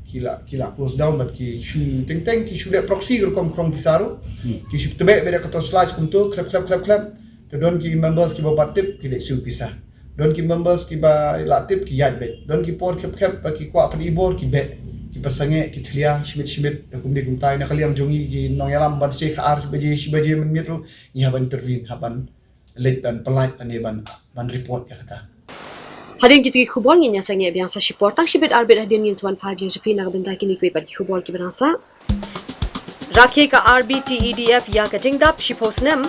ki la, ki la close down bad ki shu teng teng ki shu dep proxy ka rukom khrong pisa ruh. Hmm. Ki shu tebek bad ka torchlight kumto, khlep, khlep, khlep, khlep. Te don ki members kiba bat tip ki dep siew pisa. Don ki members kiba la tip ki ïaid beit. Don ki por khep khep ba ki kwah pynibor ki beh. Ki pynsangeh ki thlia shimit shimit da kumne kumtai. Na ka liang jong ngi ki nongïalam ban sdang ka ar baje, shi baje mynmiet ruh ngi hap ban intervene, hap ban leit ban pyllait ne ban, ban report ïa kata. Hadien kito ki khubor ngin ïa sangeh biang sa shipor, tang shibit arbit hadien ngin sa wan phai biang sha phi na ka bynta kine kiwei pat ki khubor kiba dang sah. Rakhe ka R B T E D F ïa ka jingdap shiphew snem.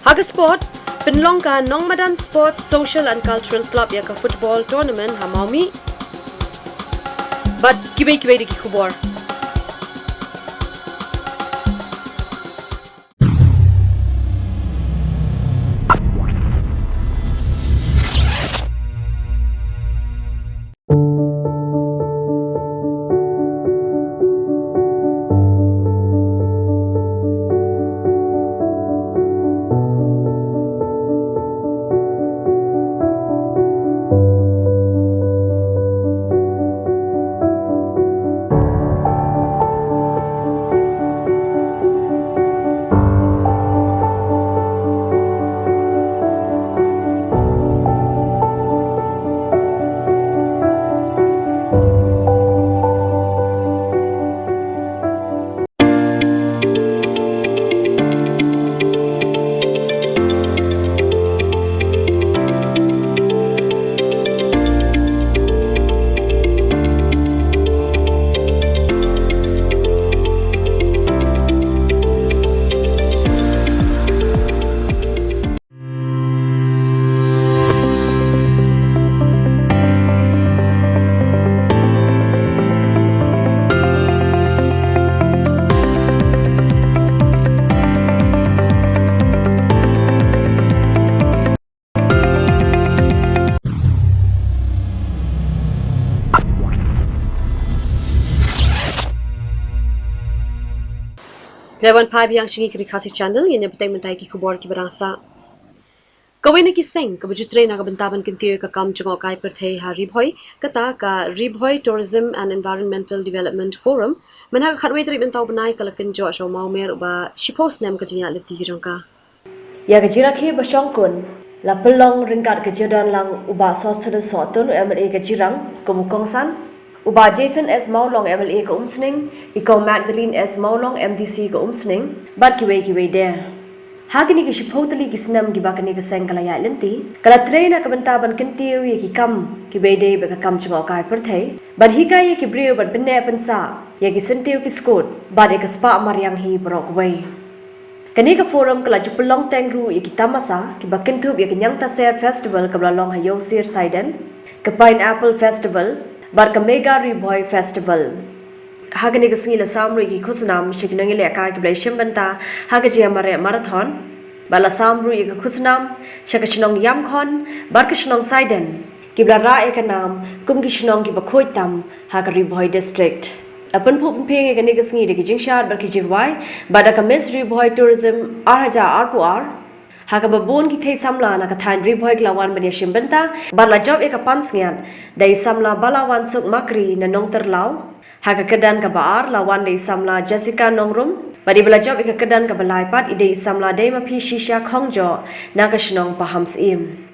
Ha ka sport, pynlong ka Nongmadan Sports Social and Cultural Club ïa ka football tournament ha Mawmih. Bad kiwei kiwei de ki khubor. Phi la wan phai biang sha ngi ka Ri Khasi Channel, ngin ïa bteng mynta ïa ki khubor kiba dang sah. Kawei na ki seng kaba ju trei na ka bynta ban kyntiew ïa ka kam jngohkai pyrthei ha Ri Bhoi, kata ka Ri Bhoi Tourism and Environmental Development Forum, mynta ka khatwei tarik mynta u bnai ka la kynjoh sha u Mawmer uba shiphew snem ka jingïaid lynti ka jong ka. Ïa ka jingrakhe ba shongkun la pynlong ryngkat ka jingdon lang u Bah Sosthenes Sohtun, u M L A ka Jirang, kum u kongsan, u Bah Jason S Mawlong, M L A ka Umsning, i Kong Magdalene S Mawlong, M D C ka Umsning, bad kiwei kiwei de. Ha kine ki shiphew tylli ki snem kiba kane ka seng ka la ïaid lynti, ka la trei na ka bynta ban kyntiew ïa ki kam kiba ïadei bad ka kam jngohkai pyrthei, ban hikai ïa ki briew ban pynneh pynsah ïa ki syntiew ki skud bad ïa ka spah mariang hi baroh kawei. Kane ka forum ka la ju pynlong teng ruh ïa ki tamasa kiba kynthup ïa ka Ñiangtaser Festival kaba la long ha Ïewsir Saiden, ka Pineapple Festival bad ka Mega Ri Bhoi Festival. Ha kane ka sngi la sam ruh ïa ki khusnam sha ki nongïalehkai kiba la ïashim bynta ha ka jingïamareh marathon, bad la sam ruh ïa ka khusnam sha ka shnong Ïamkhon bad ka shnong Saiden, kiba la rah ïa ka nam kum ki shnong kiba khuid tam ha ka Ri Bhoi District. La pynphuh pynphieng ïa kane ka sngi da ki jingshad bad ki jingrwai bad da ka Miss Ri Bhoi Tourism ar hajar arphew ar, ha kaba bun ki thei samla na ka thaiñ Ri Bhoi ki la wan ban ïashim bynta bad la jop ïa ka pansngiat da i samla Balawansuk Makri na Nongtyrlaw. Ha ka kyrdan kaba ar la wan da i samla Jessica Nongrum, bad iba la jop ïa ka kyrdan kaba lai pat i dei i samla Deimaphie Shisha Khongjoh na ka shnong Pahamsyiem.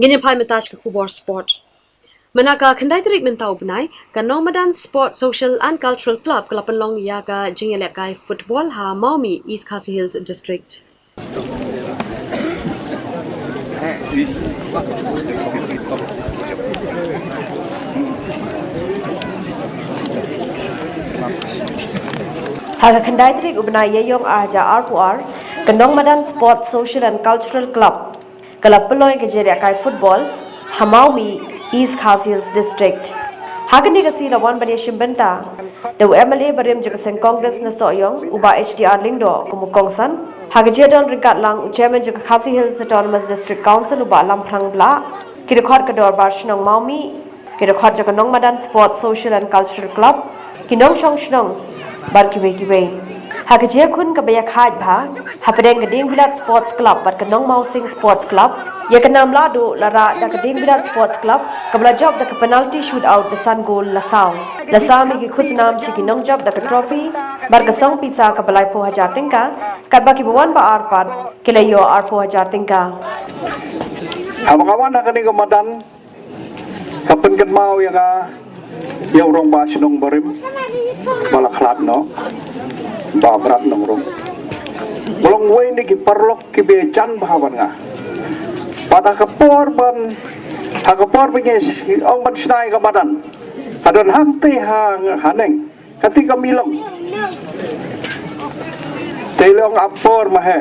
Ngin ïa phai mynta sha ka khubor sport. Mynta ka khyndai tarik mynta u bnai, ka Nongmadan Sport Social and Cultural Club ka la pynlong ïa ka jingïalehkai football ha Mawmih, East Khasi Hills District. Ha ka khyndai tarik u bnai Ïaïong ar hajar arphew ar, ka Nongmadan Sports Social and Cultural Club ka la pynlong ïa ka jingïalehkai football ha Mawmih, East Khasi Hills District. Ha kane ka sngi la wan ban ïashim bynta da u M L A barim jong ka seng Congress na Sohiong, u Bah H D R Lyngdoh, kum u kongsan. Ha ka jingdon ryngkat lang u Chairman jong ka Khasi Hills Autonomous District Council, u Bah Lamphrang Blah, ki dkhot ka Dorbar Shnong Mawmih, ki dkhot jong ka Nongmadan Sports Social and Cultural Club, ki nongshong shnong bad kiwei kiwei. Ha ka jingïakhun kaba ïakhaid bha hapdeng ka Diengbilat Sports Club bad ka Nongmawsing Sports Club, ïa ka nam lahduh la rah da ka Diengbilat Sports Club, kaba la jop da ka penalty shootout da san gol la saw. La sam ïa ki khusnam sha ki nongjop da ka trophy bad ka song pisa kaba laiphew hajar tyngka, katba kiba wan ba ar pat ki la ïoh arphew hajar tyngka. Haba nga wan ha kane ka madan, ka pynkynmaw ïa nga ïa u rangbah shnong barim ba la khlad noh, Bah Brat Nongrung. Ba long uwei na ki paralok kiba jan bha bad nga. Bad ha ka por ban, ha ka por ba ngi ong ban shna ïa ka madan, ka don hangtei ha, haneng. Kata ka milong. Te long apor ma he.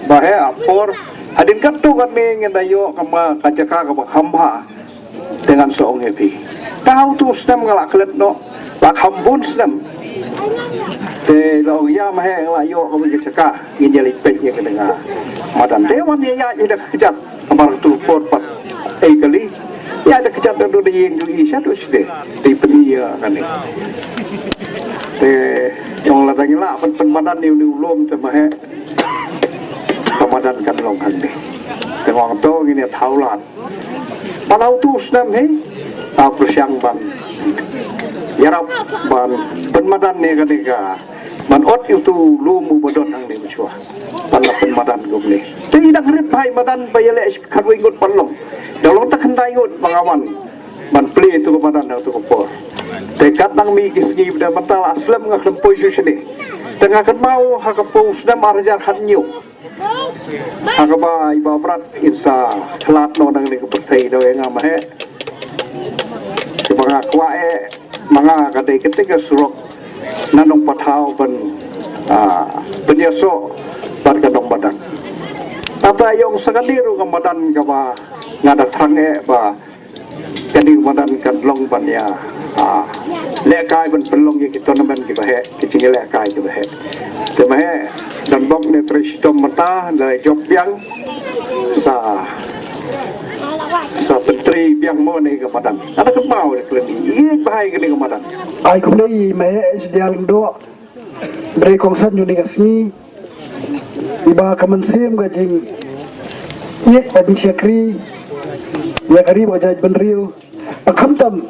Ba he apor. Hadien katto katne ngin da ïoh kama ka jaka kaba kham bha. Te ngan sa ong ïa phi. Te ha utu u snem nga la klet noh. La kham bun snem. Te long ïa ma he nga la ïoh kama ka jaka. Ngin ïa leit peit ïa ka dang. Madan te wan ïa ïa ïa da ka kjat. Namar tu por pat. Ei kali. Ïa da kjat da dei ïing tu i sha tu sde. Te pynïa kane. Te ong la dang la pyn pynmadan ni u lum te ma he. Pynmadan kan long hangne. Te ong to ngin ïa thaw lad. Ba la utu u snem hi. Ta pyrshang ban ïarap ban pynmadan ne kane ka. Ban ot ïa utu u lum uba don hangne mynshuwa. Ban la pynmadan kumne. Te i dang rit bha i madan ba ïaleh khatwei ngut ban long. Da long ta khyndai ngut ba nga wan. Ban plie ïa utu ka madan ha utu ka por. Te kat nang mih ki sngi ba dei mynta la slem nga khlem poi shuh shane. Te nga kynmaw ha ka por u snem ar hajar khathynñiew. Ha kaba i Bah Brat in sa khlad noh nangne ka pyrthei da ïa nga ma he. Kaba nga kwah eh ma nga ka dei kata ka surok na Nongpathaw ban, ah, pynïasoh bad ka Nongmadan. Tata ïong sa kane ruh ka madan kaba nga da thrang eh ba kane ka madan kan long ban ïa, ah, lehkai ban pynlong ïa ki tournament kiba heh, ki jingïalehkai kiba heh. Te ma he don bok ne trei shitom mynta da jop biang sa, sa pyntrei biang mo ne ka madan. Ada kynmaw ne kren ïa ba hai kane ka madan. Ai kumne i ma he H D R Lyngdoh. Brei kongsan jong ne ka sngi. Iba ka mynsiem ka jing. Ïa ka jingshakri. Ïa ka ri ba jaid bynriew. Ba khamtam.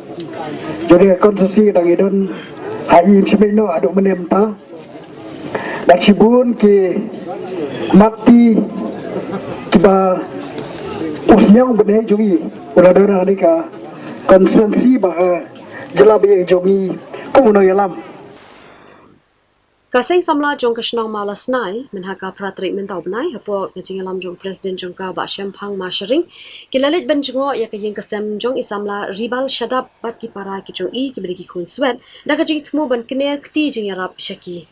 Jong ne ka konstituensi ka dang i don. Ha i im shimei no haduh mynne mynta. Bad shibun ki mati kiba u sniang bnai jong i. U la don ha ne ka konstituensi ba ka jylla ba ïa jong i. Kum u nongïalam. Ka seng samla jong ka shnong Mawlasnai, mynha ka phra tarik mynta u bnai, hapoh ka jingïalam jong u president jong ka Bah Shemphang Masharing, ki la leit ban jngoh ïa ka ïing ka sem jong i samla Ribal Shadap bad ki para ki jong i kiba dei ki khun swet, da ka jingthmu ban kner kti jingïarap sha ki.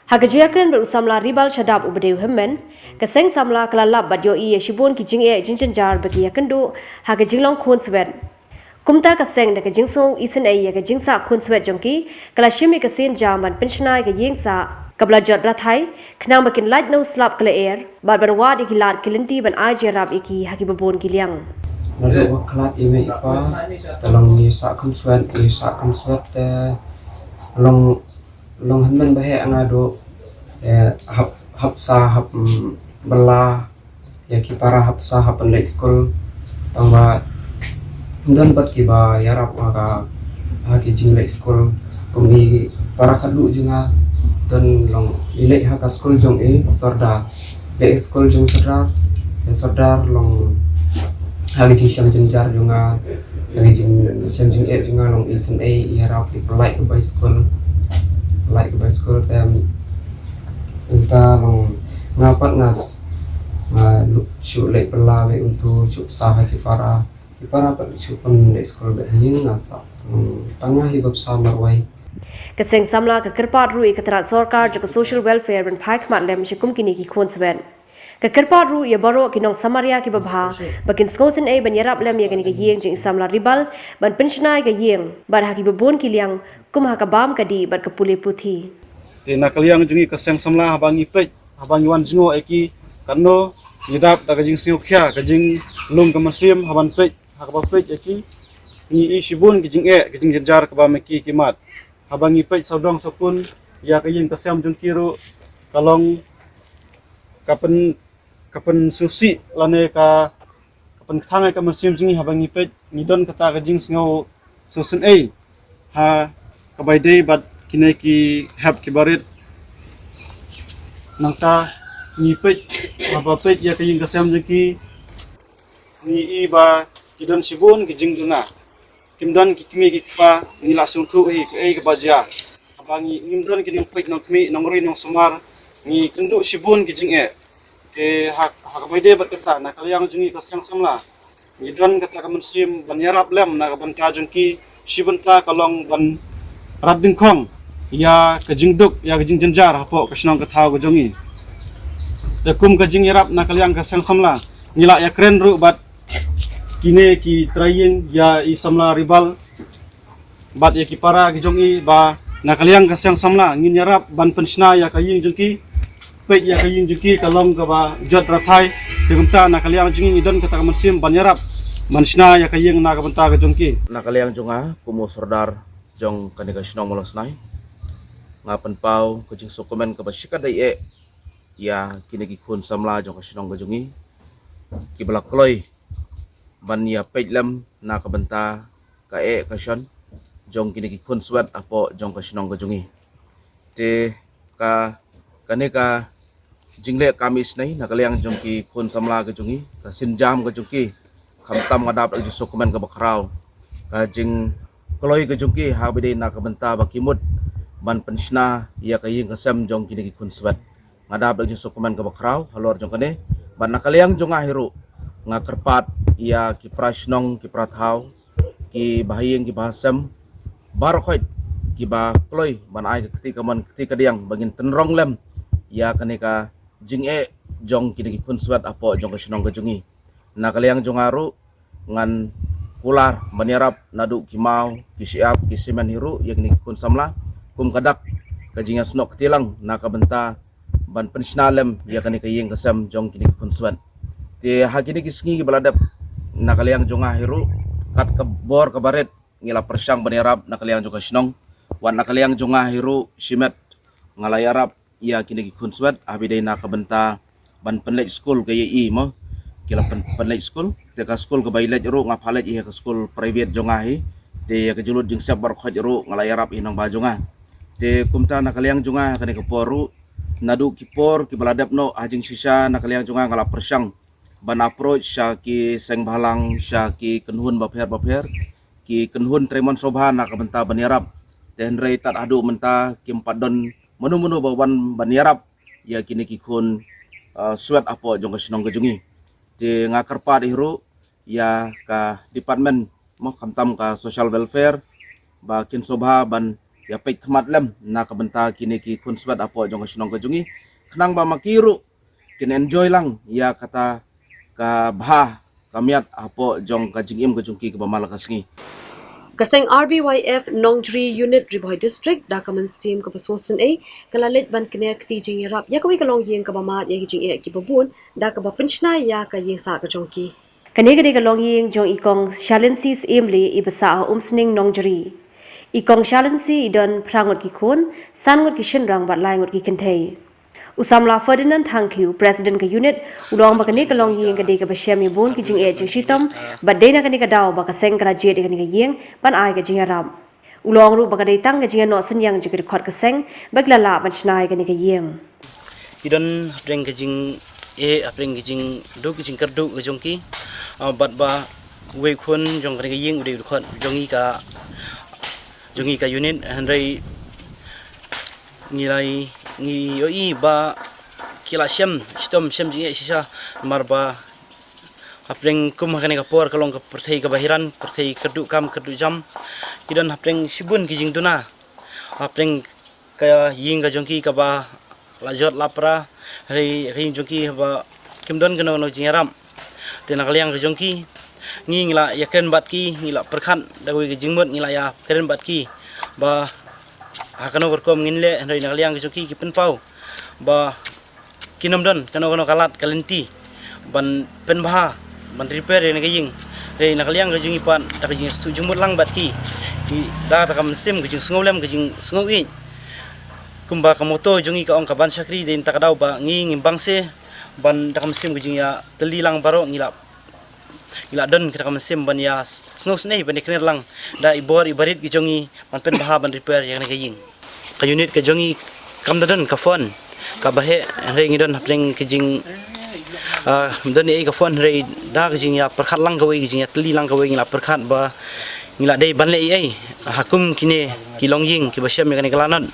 Ha ka jingïakren bad u samla Ribal Shadap uba dei u hynmen, ka seng samla ka la lap bad ïohi ïa shibun ki jingeh jingjynjar ba ki ïakynduh ha ka jinglong khun swet. Kumta ka seng da ka jingsngew isynei ïa ka jingsah khun swet jong ki, ka la shim ïa ka sien jam ban pynshna ïa ka ïing sah kaba la jot rathai, khnang ba kin lait na u slap ka lyer bad ban wad ïa ki lad ki lynti ban ai jingïarap ïa ki ha kiba bun ki liang. Naduh ba khlad i mei i pa, ka long ngi sah khun swet, ngi sah khun swet te long long hynmen ba heh nga duh, eh, hap, hap sa, hap, mm, bylla ïa ki para, hap sa, hap pynleit skul. Tang ba don bad kiba ïarap ha ka, ha ki jingleit skul. Kum i para khadduh jong nga, Don long i leh ha ka skul jong i Sordar. Leh skul jong Sordar, i Sordar long ha ka jingshem jynjar jong nga, ha ka jingshem jingeh jong nga long i sngewsih i ïarap i pynlait ka bai skul. Pynlait ka bai skul tem. Ynda long nga pat nga s-, nga shu leh pynlait bai utu shu sa ha ki para. Ki para pat shu pynlait skul bai ha ïing nga sa. Hmm, tang nga hi bap sa marwei. Ka seng samla ka kyrpad ruh ïa ka tnat sorkar jong ka social welfare ban phai khmat lem sha kum kine ki khun swet. Ka kyrpad ruh ïa baroh ki nong Samaria kiba bha ba kin sngewsynei ban ïarap lem ïa kane ka ïing jong i samla Ribal ban pynshna ïa ka ïing bad ha kiba bun ki liang kum ha ka bam ka dih bad ka pule puthi. Te na ka liang jong ngi ka seng samla haba ngi peit, haba ngi wan jngoh ïa ki, katno ngi dap da ka jingsngewkhia, ka jinglung ka mynsiem, haban peit, ha kaba peit ïa ki, ngi i shibun ki jingeh, ki jingjynjar kaba ma ki ki mad. Haba ngi peit sawdong sawkun ïa ka ïing ka sem jong ki ruh, ka long ka pyn, ka pynsngewsih lane ka, ka pynkthang ïa ka mynsiem jong ngi haba ngi peit, ngi don kata ka jingsngew sngewsynei ha kaba ïadei bad kine ki hep ki barit. Nangta ngi peit, haba peit ïa ka ïing ka sem jong ki, ngi i ba ki don shibun ki jingduna. Kim don ki kmie ki kpa, ngi la sngewthuh hi kaei kaba jia. Haba ngi, ngim don ki nongpeit nongkmie, nongri nongsumar, ngi kynduh shibun ki jingeh. Te ha, ha kaba ïadei bad kata, na ka liang jong ngi ka seng samla, ngi don kata ka mynsiem ban ïarap lem na ka bynta jong ki, shi bynta ka long ban rat dyngkhong ïa ka jingduk, ïa ka jingjynjar hapoh ka shnong ka thaw ka jong ngi. Te kum ka jingïarap na ka liang ka seng samla, ngi la ïakren ruh bad kine ki trai ïing, ïa i samla Ribal bad ïa ki para ki jong i ba na ka liang ka seng samla ngin ïarap ban pynshna ïa ka ïing jong ki. Peit ïa ka ïing jong ki ka long kaba jot rathai. Te kumta na ka liang jong ngi ngi don kata ka mynsiem ban ïarap ban shna ïa ka ïing na ka bynta ka jong ki. Na ka liang jong nga kum u sordar jong kane ka shnong Mawlasnai, nga pynpaw ka jingsngewkmen kaba shikatdei eh ïa kine ki khun samla jong ka shnong ka jong ngi kiba la kloi ban ïa peit lem na ka bynta ka eh ka shon jong kine ki khun swet hapoh jong ka shnong ka jong ngi. Te ka, kane ka jingleh kam isynei na ka liang jong ki khun samla ka jong ngi, ka sienjam ka jong ki, khamtam nga dap da ka jingsngewkmen kaba khraw, ka jingkloi ka jong ki ha ba dei na ka bynta ba ki mut ban pynshna ïa ka ïing ka sem jong kine ki khun swet. Nga dap da ka jingsngewkmen kaba khraw halor jong kane. Bad na ka liang jong nga hi ruh, nga kyrpad ïa ki para shnong, ki para thaw, ki bahaïing ki bahasem baroh khoit kiba kloi ban ai ka kti kamon kti kadiang ba ngin tynrong lem ïa kane ka jingeh jong kine ki khun swet hapoh jong ka shnong ka jong ngi. Na ka liang jong nga ruh ngan kular ban ïarap naduh ki maw, ki shyiap, ki simen hi ruh ïa kine ki khun samla kum ka dak ka jingïasnoh kti lang na ka bynta ban pynshna lem ïa kane ka ïing ka sem jong kine ki khun swet. Te ha kine ki sngi kiba la dep na ka liang jong nga hi ruh, kat ka bor kaba rit ngi la pyrshang ban ïarap na ka liang jong ka shnong. Wat na ka liang jong nga hi ruh shimet nga la ïarap ïa kine ki khun swet ha ba dei na ka bynta ban pynleit skul ka ïa i mo. Ki la pyn, pynleit skul, te ka skul kaba i leit ruh nga phah leit ïa ka skul private jong nga hi. Te ïa ka jinglut jingsep baroh khoit ruh nga la ïarap ïa i nongba jong nga. Te kumta na ka liang jong nga ha kane ka por ruh, naduh ki por kiba la dep noh ha jingshisha na ka liang jong nga nga la pyrshang ban approach sha ki seng bhalang, sha ki kynhun bapher bapher, ki kynhun trei mon sngewbha na ka bynta ban ïarap. Te hynrei tad haduh mynta kim pat don mano mano ba wan ban ïarap ïa kine ki khun, uh, swet hapoh jong ka shnong ka jong ngi. Te nga kyrpad hi ruh ïa ka department mo khamtam ka social welfare ba kin sngewbha ban ïa peit khmat lem na ka bynta kine ki khun swet hapoh jong ka shnong ka jong ngi, khnang ba ma ki ruh kin enjoy lang ïa kata ka bha ka miat hapoh jong ka jingim ka jong ki kaba man la ka sngi. Ka seng R B Y F Nongjri Unit Ri Bhoi District da ka mynsiem kaba sngewsynei ka la leit ban kner kti jingïarap ïa kawei ka longïing kaba mad ïa ki jingeh kiba bun da kaba pynshna ïa ka ïing sah ka jong ki. Kane ka dei ka longïing jong i Kong Shalinsi Syiemlieh iba sah ha Umsning Nongjri. I Kong Shalinsi i don phra ngut ki khun, san ngut ki shynrang bad lai ngut ki kynthei. U samla Ferdinand Thangkhiew, President ka unit, u la ong ba kane ka longïing ka dei kaba shem ïa bun ki jingeh jingshitom bad dei na kane ka daw ba ka seng ka la jied ïa kane ka ïing ban ai ka jingïarap. U la ong ruh ba ka dei tang ka jingïanoh synñiang jong ki dkhot ka seng ba ki la lah ban shna ïa kane ka ïing. Ki don hapdeng ka jingeh, hapdeng ka jingduk, ka jingkyrduh ka jong ki. Ah, bad ba uwei u khun jong kane ka ïing u dei u dkhot jong ngi ka, jong ngi ka unit, hynrei ngi la, ngi ïohi ba ki la shem shitom, shem jingeh shisha, namar ba hapdeng kum ha kane ka por ka long ka pyrthei kaba hiran, pyrthei kyrduh kam kyrduh jam. Ki don hapdeng shibun ki jingduna hapdeng ka ïing ka jong ki kaba la jot la pra, hynrei ka ïing jong ki ba kim don kano kano jingïarap. Te na ka liang ka jong ki, ngi, ngi la ïakren bad ki, ngi la pyrkhat da kawei ka jingmut, ngi la ïakren bad ki ba ha kano ka rukom ngin leh, hynrei na ka liang ka jong ki ki pynpaw ba kin ym don kano kano ka lad ka lynti ban pynbha, ban repair ïa kane ka ïing. Hynrei na ka liang ka jong ngi pat, da ka jingsuh jingmut lang bad ki, ki, da, da ka mynsiem ka jingsngewlem, ka jingsngewieit, kumba ka motto jong ngi ka ong, ka ban shakri dei na kata ka daw ba ngi, ngim bang shuh, ban da ka mynsiem ka jingïatylli lang baroh ngi la, ngi la don kata ka mynsiem ban ïasngewsynei, ban ïakner lang da i bor i barit ki jong ngi ban pynbha, ban repair ïa kane ka ïing. Ka unit ka jong ngi kam da don ka phone kaba heh, hynrei ngi don hapdeng ka jing, ah, don ei ka phone, hynrei da ka jingïapyrkhat lang kawei, ka jingïatylli lang kawei, ngi la pyrkhat ba ngi la dei ban leh ei ei ha kum kine ki longïing kiba shem ïa kane ka lanot.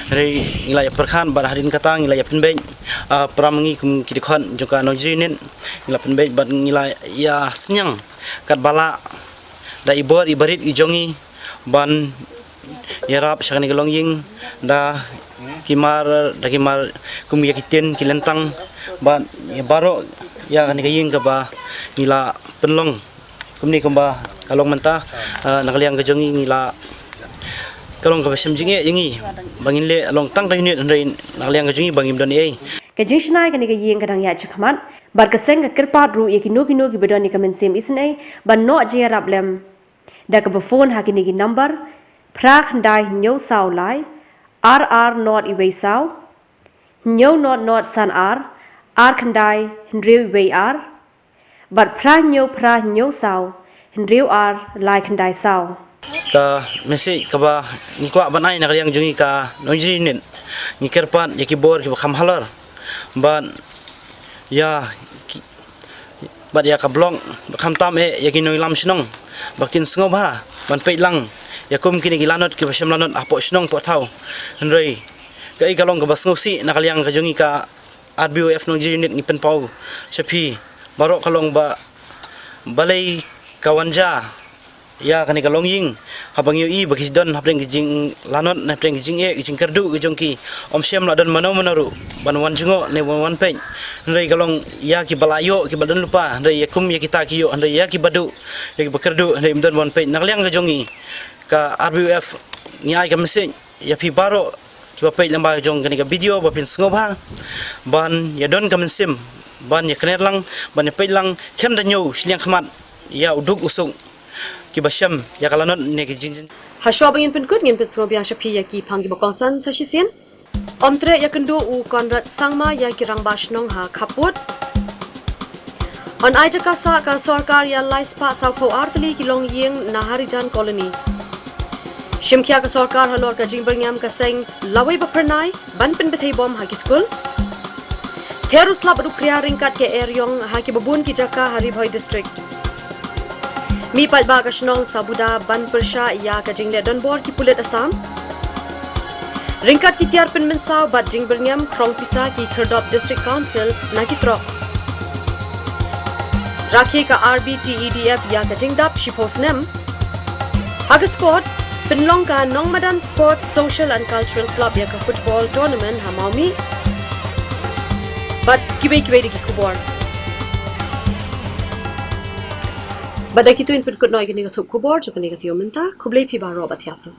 Hynrei ngi la ïapyrkhat bad hadien kata ngi la ïapynbeit, ah, para ma ngi kum ki dkhot jong ka Nongjri Unit, ngi la pynbeit bad ngi la ïasynñiang katba lah da i bor i barit i jong ngi ban ïarap sha kane ka longïing da ki mar, da ki mar kum ïa ki tin, ki lyntang, bad ïa baroh ïa kane ka ïing kaba ngi la pynlong kumne kumba ka long mynta. Ah, na ka liang ka jong ngi, ngi la, ka long kaba shem jingeh ïa ngi ba ngin leh long tang ka unit, hynrei na ka liang ka jong ngi ba ngim don ei. Ka jingshna ïa kane ka ïing ka dang ïaid shakhmat bad ka seng ka kyrpad ruh ïa kino kino kiba don ïa ka mynsiem isynei ban noh jingïarap lem da kaba phone ha kine ki number: phra khyndai hynñiew saw lai ar ar not wei saw, hynñiew not not san ar, ar khyndai hynriew wei ar, bad phra hynñiew phra hynñiew saw hynriew ar lai khyndai saw. Ka message kaba ngi kwah ban ai na ka liang jong ngi ka Nongjri Unit, ngi kyrpad ïa ki bor kiba kham halor bad ïa ki, bad ïa ka block, bad khamtam eh ïa ki nongïalam shnong ba kin sngewbha ban peit lang ïa kum kine ki lanot kiba shem lanot hapoh shnong poh thaw. Hynrei kaei ka long kaba sngewsih na ka liang ka jong ngi ka R B U F Nongjri Unit, ngi pynpaw sha phi baroh ka long ba balei ka wan jia ïa kane ka longïing, haba ngi ïohi ba ki don hapdeng ki jinglanot, hapdeng ki jingeh, ki jingkyrduh ki jong ki, ym shym la don mano mano ruh ban wan jngoh ne wan, wan peit. Hynrei ka long ïa kiba la ïoh, kiba don lypa, hynrei ïa kum ïa kita ki ïoh, hynrei ïa kiba duh, ïa kiba kyrduh, hynrei ym don wan peit. Na ka liang ka jong ngi ka R B U F, ngi ai ka message ïa phi baroh kiba peit lyngba jong kane ka video ba phin sngewbha ban ïa don ka mynsiem ban ïa kner lang, ban ïa peit lang, khlem da ñiew shiliang khmat ïa u duk u suk kiba shem ïa ka lanot ne ki jingjin. Hashwa ba ngin pynkut, ngin pynsngewbiang sha phi ïa ki phang kiba kongsan sa shisien. Ym treh ïakynduh u Conrad Sangma ïa ki rangbah shnong ha khappud. Yn ai jaka sah ka sorkar ïa lai spah saw phew ar tylli ki longïing na Harijan Colony. Shimkhia ka sorkar halor ka jingbyrngem ka seng lawei ba phyrnai ban pynbthei bom ha ki skul. Ther u slap bad u phria ryngkat ka eriong ha kiba bun ki jaka ha Ri Bhoi District. Mih paidbah ka shnong Sabuda ban pyrshah ïa ka jingleh donbor ki pulit Assam. Ryngkat ki tiar pynmynsaw bad jingbyrngem, khrong pisa ki khyrdop District Council na ki trok. Rakhe ka R B T E D F ïa ka jingdap shiphew snem. Ha ka sport, pynlong ka Nongmadan Sports Social and Cultural Club ïa ka football tournament ha Mawmih. Bad kiwei kiwei de ki khubor. Bad da kito ngin pynkut noh ïa kane ka thup khubor jong kane ka taïew mynta. Khublei phi baroh bad thiah suk.